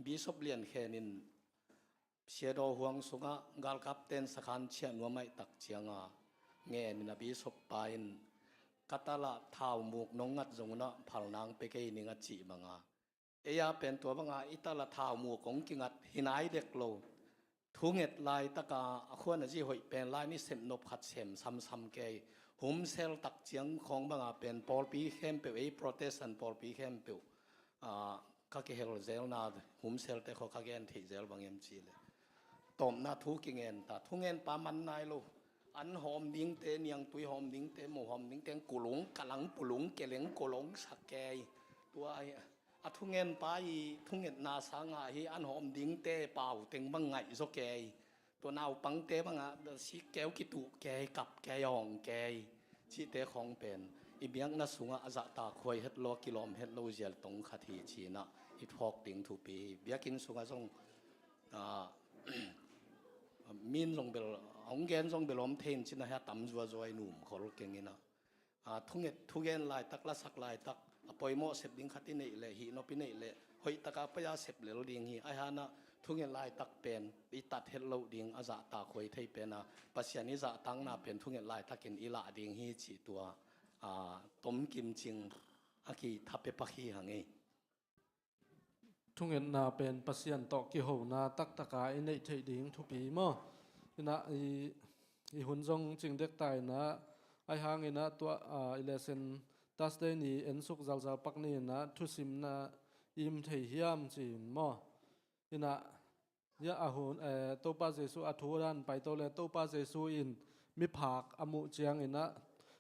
Bishop Lian Khen in Siadaw huang sungah galkapten sakhan ciah nuam ahih tak cianga ngen inah bishop pa in, ka talah thaumuk nong ngat zong unah phalna hong pia kei ning a cih banga, ei a pen tua banga i talah thaumuk hong kingat hi nai dek lo. Thunget laitaka a khuan a zi hoih pen lai ni sepnop khat sem samsam kei. Humsel tak ciang khawng banga pen pawlpi khempeuh, ei Protestant pawlpi khempeuh, a, ka kihel zelna humselte khaw ka gen theih zel bang hiam cih leh, tawpna thu kingen ta, thungenpa man nai lo. An hawm dingte, niangtui hawm dingte, mo hawm dingte, kulung, kalang, pulung, keleng, kulong sa kei. Tua a, a thungenpa i thungetna sangah hi an hawm dingte pau teng bang ngaih zaw kei. Tua naupangte bangah sik keu, kituh kei, kap kei, awng kei cihte khawng pen i biakna sungah a zahtak huai het lo, a kilawm het lo zia tong khat hi ci inah i phawk ding thupi hi. Biakinn sungah zong, a, min zong bel, hong gen zong bel om thei in ci inah hia tam zuazua i num khol keng inah, a, thunget, thugen laitak, lasak laitak, a poimawh sep ding khat i neih leh, hih nop i neih leh, hoih taka pai-a sep lel ding hi. Ai hang inah thunget laitak pen i tat het loh ding, a zahtak huai thei pen a, Pasian i zahtakna pen thunget laitakin i lah ding hi cih tua, a, tomkim cing a kitha pia pak hi hang ei. Thungetna pen Pasian tawh kihona taktaka i neih theih ding thupi maw? Inah i, i hun zong cing dek ta inah, ai hang inah tua, a, i lesson Thursday ni ensuk zalzal pak ni inah thusimna im thei hiam ci in maw? Inah, ya a hun, eh, Topa Jesu a thu dan paito le Topa Jesu in miphak a muh ciang inah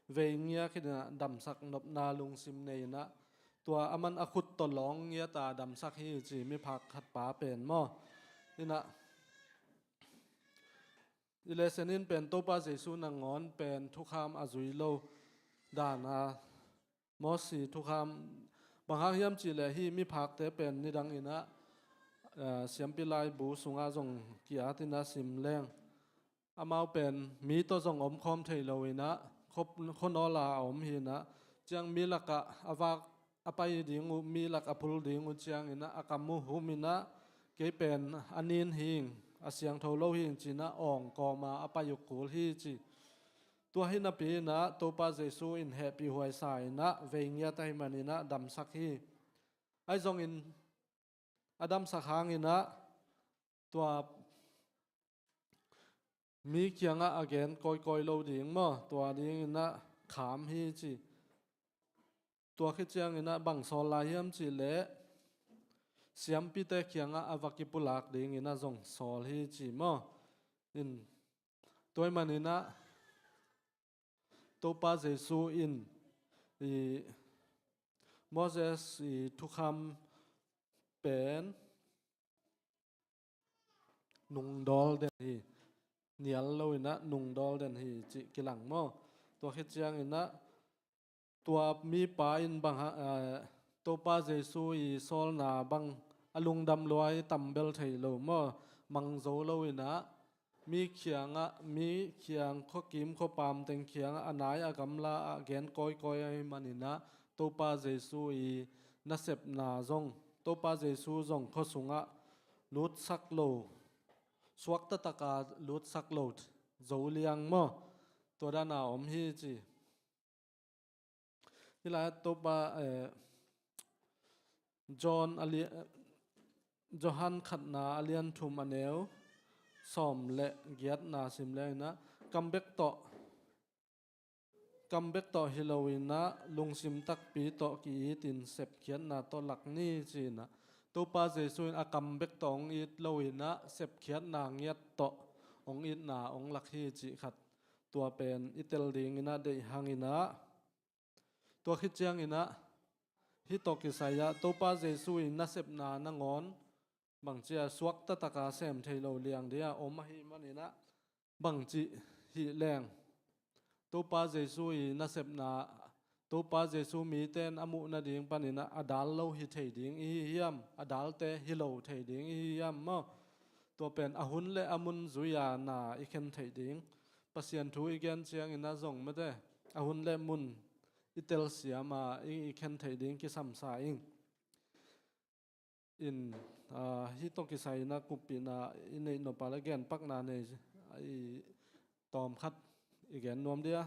vei ngiak inah damsak nopna lungsim nei inah, tua a man a khut tawh lawng ngiata damsak hi ci miphak khatpa pen maw? Inah i lesson in pen Topa Jesu nangawn pen thukham a zui lo dana, Mosi thukham, bang hang hiam cih leh hih miphakte pen nidang inah, eh, siampi laibu sungah zong ki-at inah sim leng, amau pen mi tawh zong omkhawm thei lo inah, khuanawl a om hi inah, ciang mi lakah a vak a pai ding uh, mi lak a phul ding uh ciang inah a kam uh hum inah, kei pen a nin hing, a siangtho lo hing ci inah awng kawma a pai uh kul hi ci. Tua hi napi inah Topa Jesu in hehpih huaisa inah vei ngiat ahih man inah damsak hi. Ai zongin a damsak hang inah tua mi kiangah a gen kawikawi lo ding maw, tua ding inah kham hi ci. Tua khit ciang inah bang sawl lai hiam cih leh siampite kiangah a va kipulak ding inah zong sawl hi ci maw? In Tua ahih manin ah Topa Jesu in i Moses i thukham pen nungdawl den hi. Nial lo in ah nungdawl den hi cih kilang maw? Tua khit ciangin ah tua mipa in bang ha, eh, Topa Jesu i sawlna bang a lungdam lua hi, tam bel thei lo maw? Mang zo lo in ah mi kiangah, mi kiang, khuakim khuapam teng kiangah a nai a gamla ah gen kawikawi ahih manin ah Topa Jesu i nasepna zong, Topa Jesu zong khua sungah lutsak lo, suakta taka lutsak lo zo liang maw? Tua dan a om hi ci. Hih lai Topa, eh, John a li-, Johan khatna a lian thum a neu sawm le giatna sim leng in ah kam bek tawh, kam bek tawh hi lo in ah lungsim takpi tawh ki-itin sepkhiatna tawh lak ni ci in ah Topa Jesu in a kam bek tawh hong it lo in ah sepkhiatna ngiat tawh hong itna hong lak hi cih khat tua pen i tel ding in ah deih hang in ah tua khit ciangin ah hih tawh kisai ah Topa Jesu i nasepna nangawn bangci a suakta taka sem thei lo liang dia om ahih manin ah bangci hih leng Topa Jesu i nasepna, Topa Jesu mite in a muh nading panin ah a dal lo hi thei ding i hi hiam, a dalte hi lo thei ding i hi hiam maw? Tua pen a hun le a mun zui a na i khen theih ding. Pasian thu i gen ciangin ah zong mate a hun le mun i telsiam a i, i khen theih ding kisamsa ing. In, ah, hih tawh kisai in ah kuppihna i neih nop a le genpakna nei i tawm khat i gen nuam dia.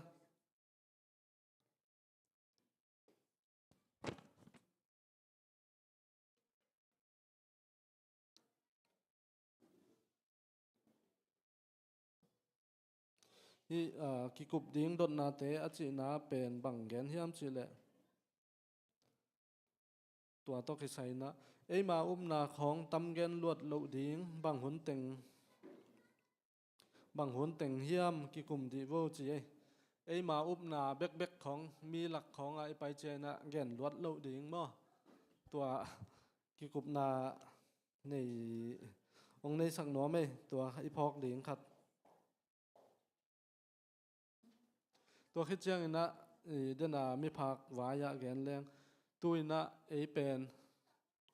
Hih, ah, kikup ding dotnate a cihna pen bang gen hiam cih leh tua tawh kisai in ah eima upna khawng tam gen luat loh ding bang hun teng, bang hun teng hiam kikum dih vo ci ei. Eima upna bekbek khawng mi lak khawng ah i pai ciangin ah gen luat loh ding maw? Tua kikupna nei, hong neisak nuam ei, tua i phawk ding khat. Tua khit ciangin ah, i, dena miphak vai ah gen leng. Tu in ah ei pen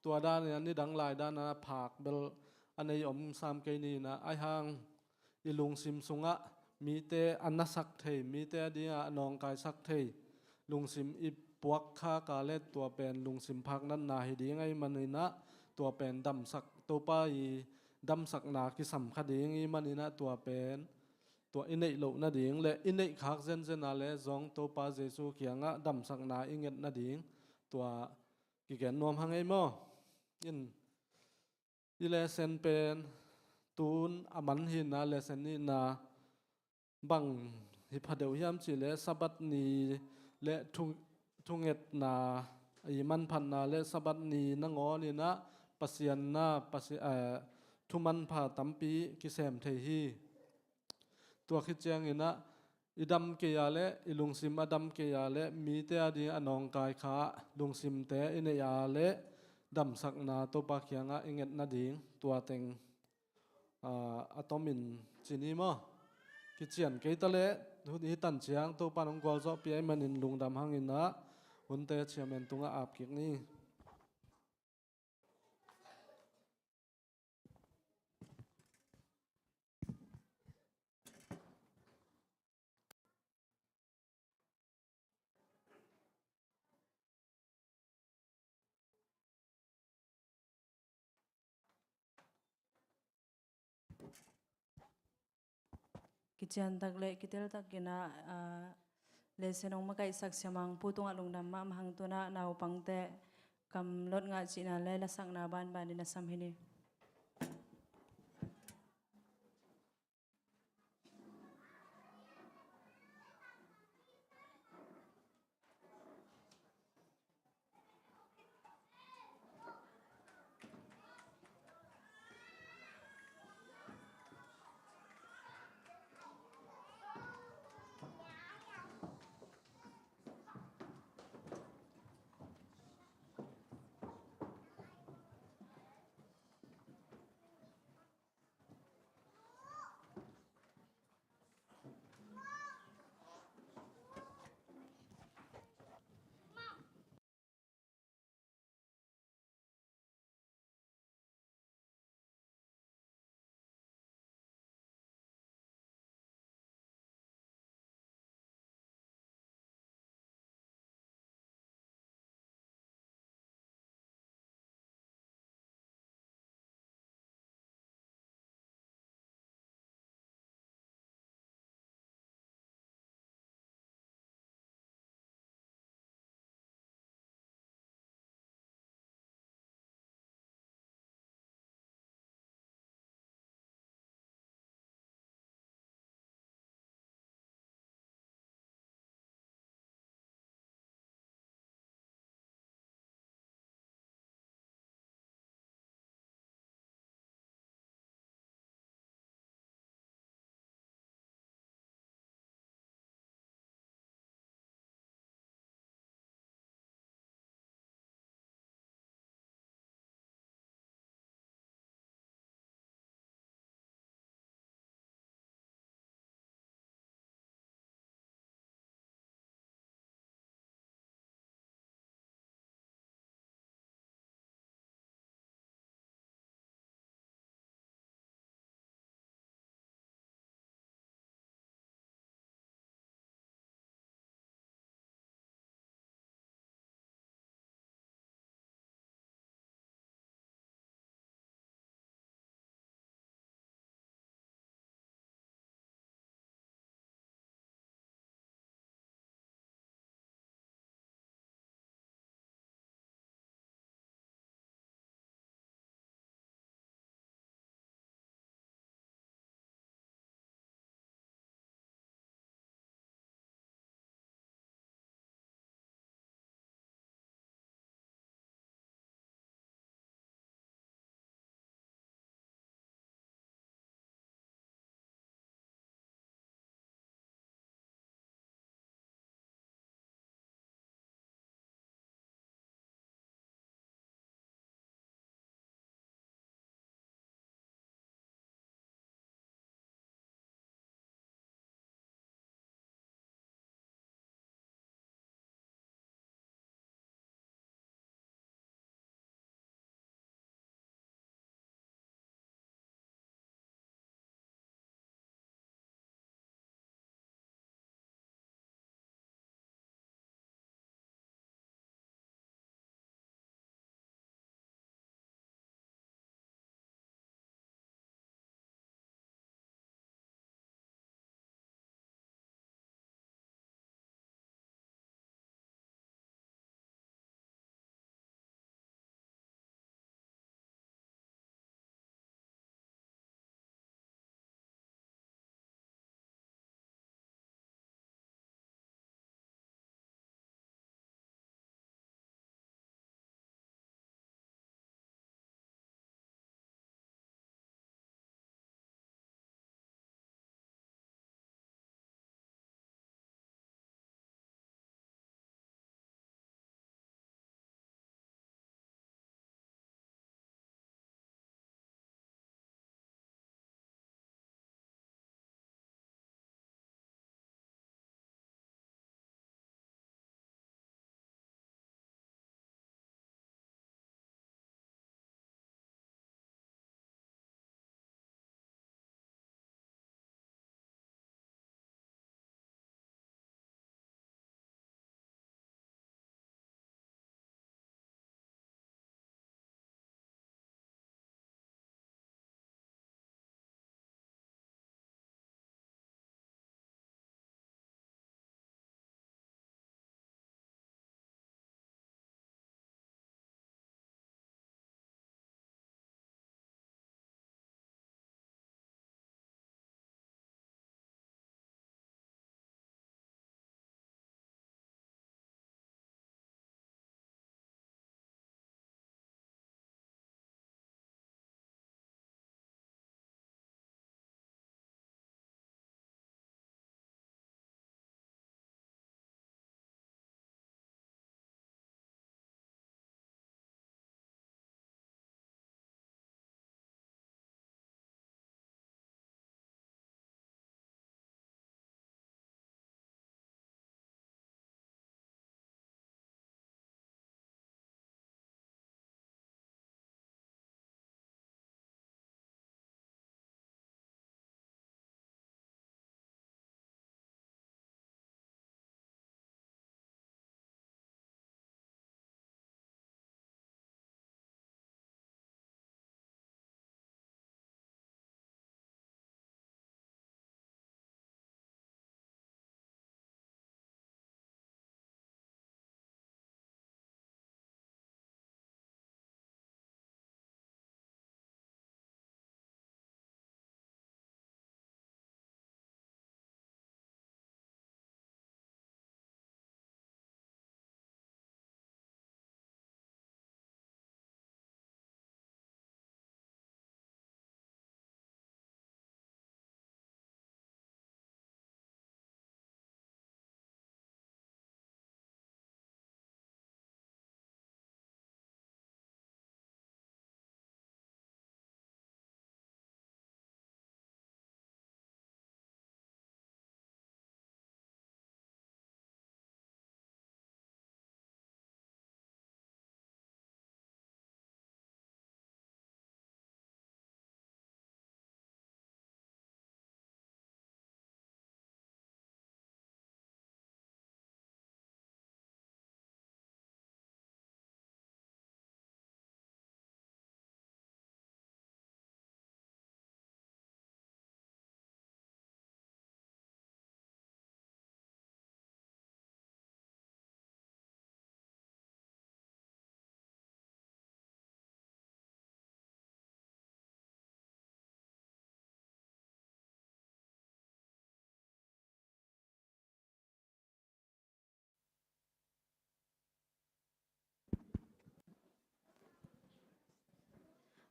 tua dan in ah nidang lai dan a phak bel a nei om sam kei ni in ah, ahi hang i lungsim sungah mite a nasak thei, mite a dingah a nawngkaisak thei lungsim i puak khak a le tua pen lungsim phak natna hi ding ahih manin ah tua pen damsak, Topa i damsakna kisam kha ding ahih manin ah tua pen tua i neih loh nading le i neih khak zenzen a le zong Topa Jesu kiangah damsakna i nget nading tua kigen nuam hang ei maw? In, i lesson pen tun a man hihna lesson nihna bang hi pha deuh hiam cih leh Sabbath ni le thu, thungetna i manphatna le Sabbath ni nangawn in ah Pasian na, Pasi-, eh, thu manpha tampi kisem thei hi. Tua khit ciangin ah i dam kei a le i lungsim a dam kei a le mite a ding a nawngkai kha lungsimte i neih a le damsakna Topa kiangah i nget nading tua teng, ah, a tomin ci ni maw? Kician kei ta le hih tan ciang Topa in hong gualzawhpih ahih manin lungdam hang in ah hunte chairman tungah ap kik ni. Kician tak le kitel tak in ah, ah, lesson hong makaihsak siamang pu tungah lungdam mahmah hang. Tu in ah naupangte kam lot ngah cihna le lasakna banbanin a sam hi ni.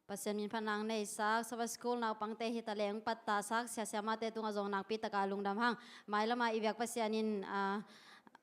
Pasian min phatna hong neihsak, Sabbath School naupangte hi taleh hong pattahsak, sia siamahte tungah zong nakpi taka lungdam hang. Mailama i biak Pasian in, ah,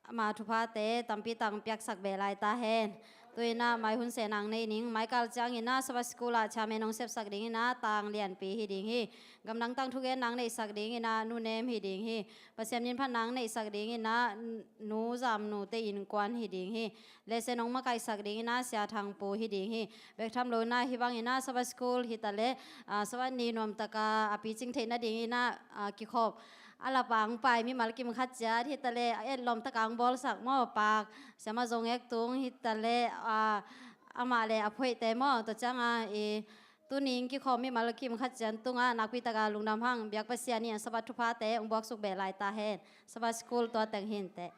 ama thuphate tampi tak hong piaksak beh lai ta hen. Tu-in ah mai hun sehna hong nei ning, mai kal ciangin ah Sabbath School ah chairman hong sepsak dingin ah tang lianpi hi ding hi. Gamdang tang thugenna hong neihsak dingin ah Nu Nem hi ding hi. Pasian min phatna hong neihsak dingin ah Nu Zam Nute innkuan hi ding hi. Lesen hong makaihsak dingin ah Sia Thang Pu hi ding hi. Bek tham lo in ah hih bangin ah Sabbath School hi taleh, ah, Sabbath ni nuam taka a picing theih nadingin ah, ah, kikhop a lapa hong pai mimal kim khat ciat hi taleh, a et lawm taka hong bawlsak maw, Pak Siama Zong Ek Tung hi taleh, ah, amah le a phoihte maw, tua ciang a i tuni in kikhawm mimal kim khat ciat tungah nakpi taka lungdam hang. Biak Pasian in Sabbath thuphate hong buaksuk beh lai ta hen. Sabbath School tua teng hi inteh.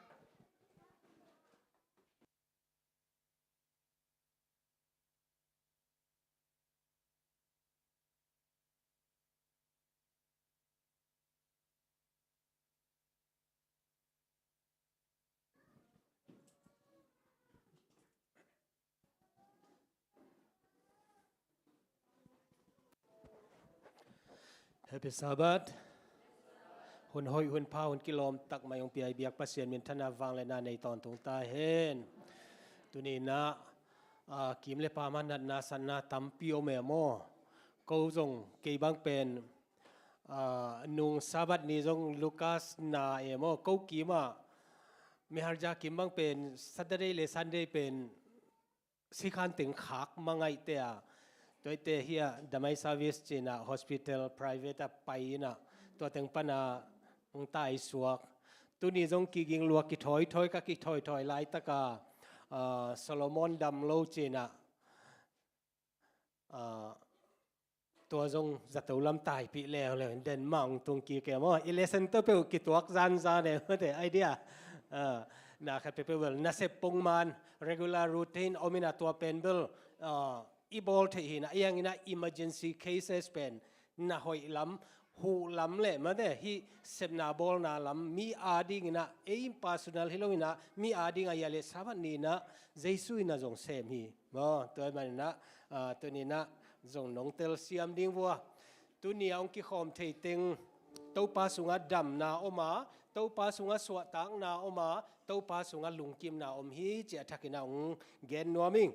Happy Sabbath. Hun hoih, hun pha, hun kilawm tak mai hong pia i biak Pasian minthanna vangliatna nei tawntung ta hen. Tuni in ah, ah, kim le pam a natna satna tampi om e maw. Ko zong kei bang pen, ah, nung Sabbath ni zong Lukas na e maw. Ko kim ah, Meharja kim bang pen Saturday le Sunday pen sikhan teng khak mangaihte a, tuate hi a, damai service ci-in ah hospital private ah pai in ah, tua teng pan a hong taisuak. Tuni zong kiging lua, kithoithoih ka kithoithoih laitaka, ah, Solomon dam lo ci-in ah, ah, tua zong zato lam taipih leuleu in Denmark hong tung kik e maw. I lesson tawh peuh kituak zanzan e maw, te idea. Ah, na khat peuhpeuh bel nasep pongman, regular routine om in ah, tua pen bel, ah, i bawl theih hi in ah, a hi hangin ah emergency cases pen na hoih lam, huh lam le mate, hih sepna bawlna lam, mi adingin ah, ei personal hi lo in ah, mi ading a hi a leh Sabbath ni in ah Jesu in ah zong sem hi. Maw, tua ahih manin ah, ah, tuni in ah zong nong telsiam ding vua. Tuni a hong kikhawm thei teng Topa sungah damna om a, Topa sungah suahtakna om a, Topa sungah lungkimna om hi, ci a thakin ah hong gen nuam ing.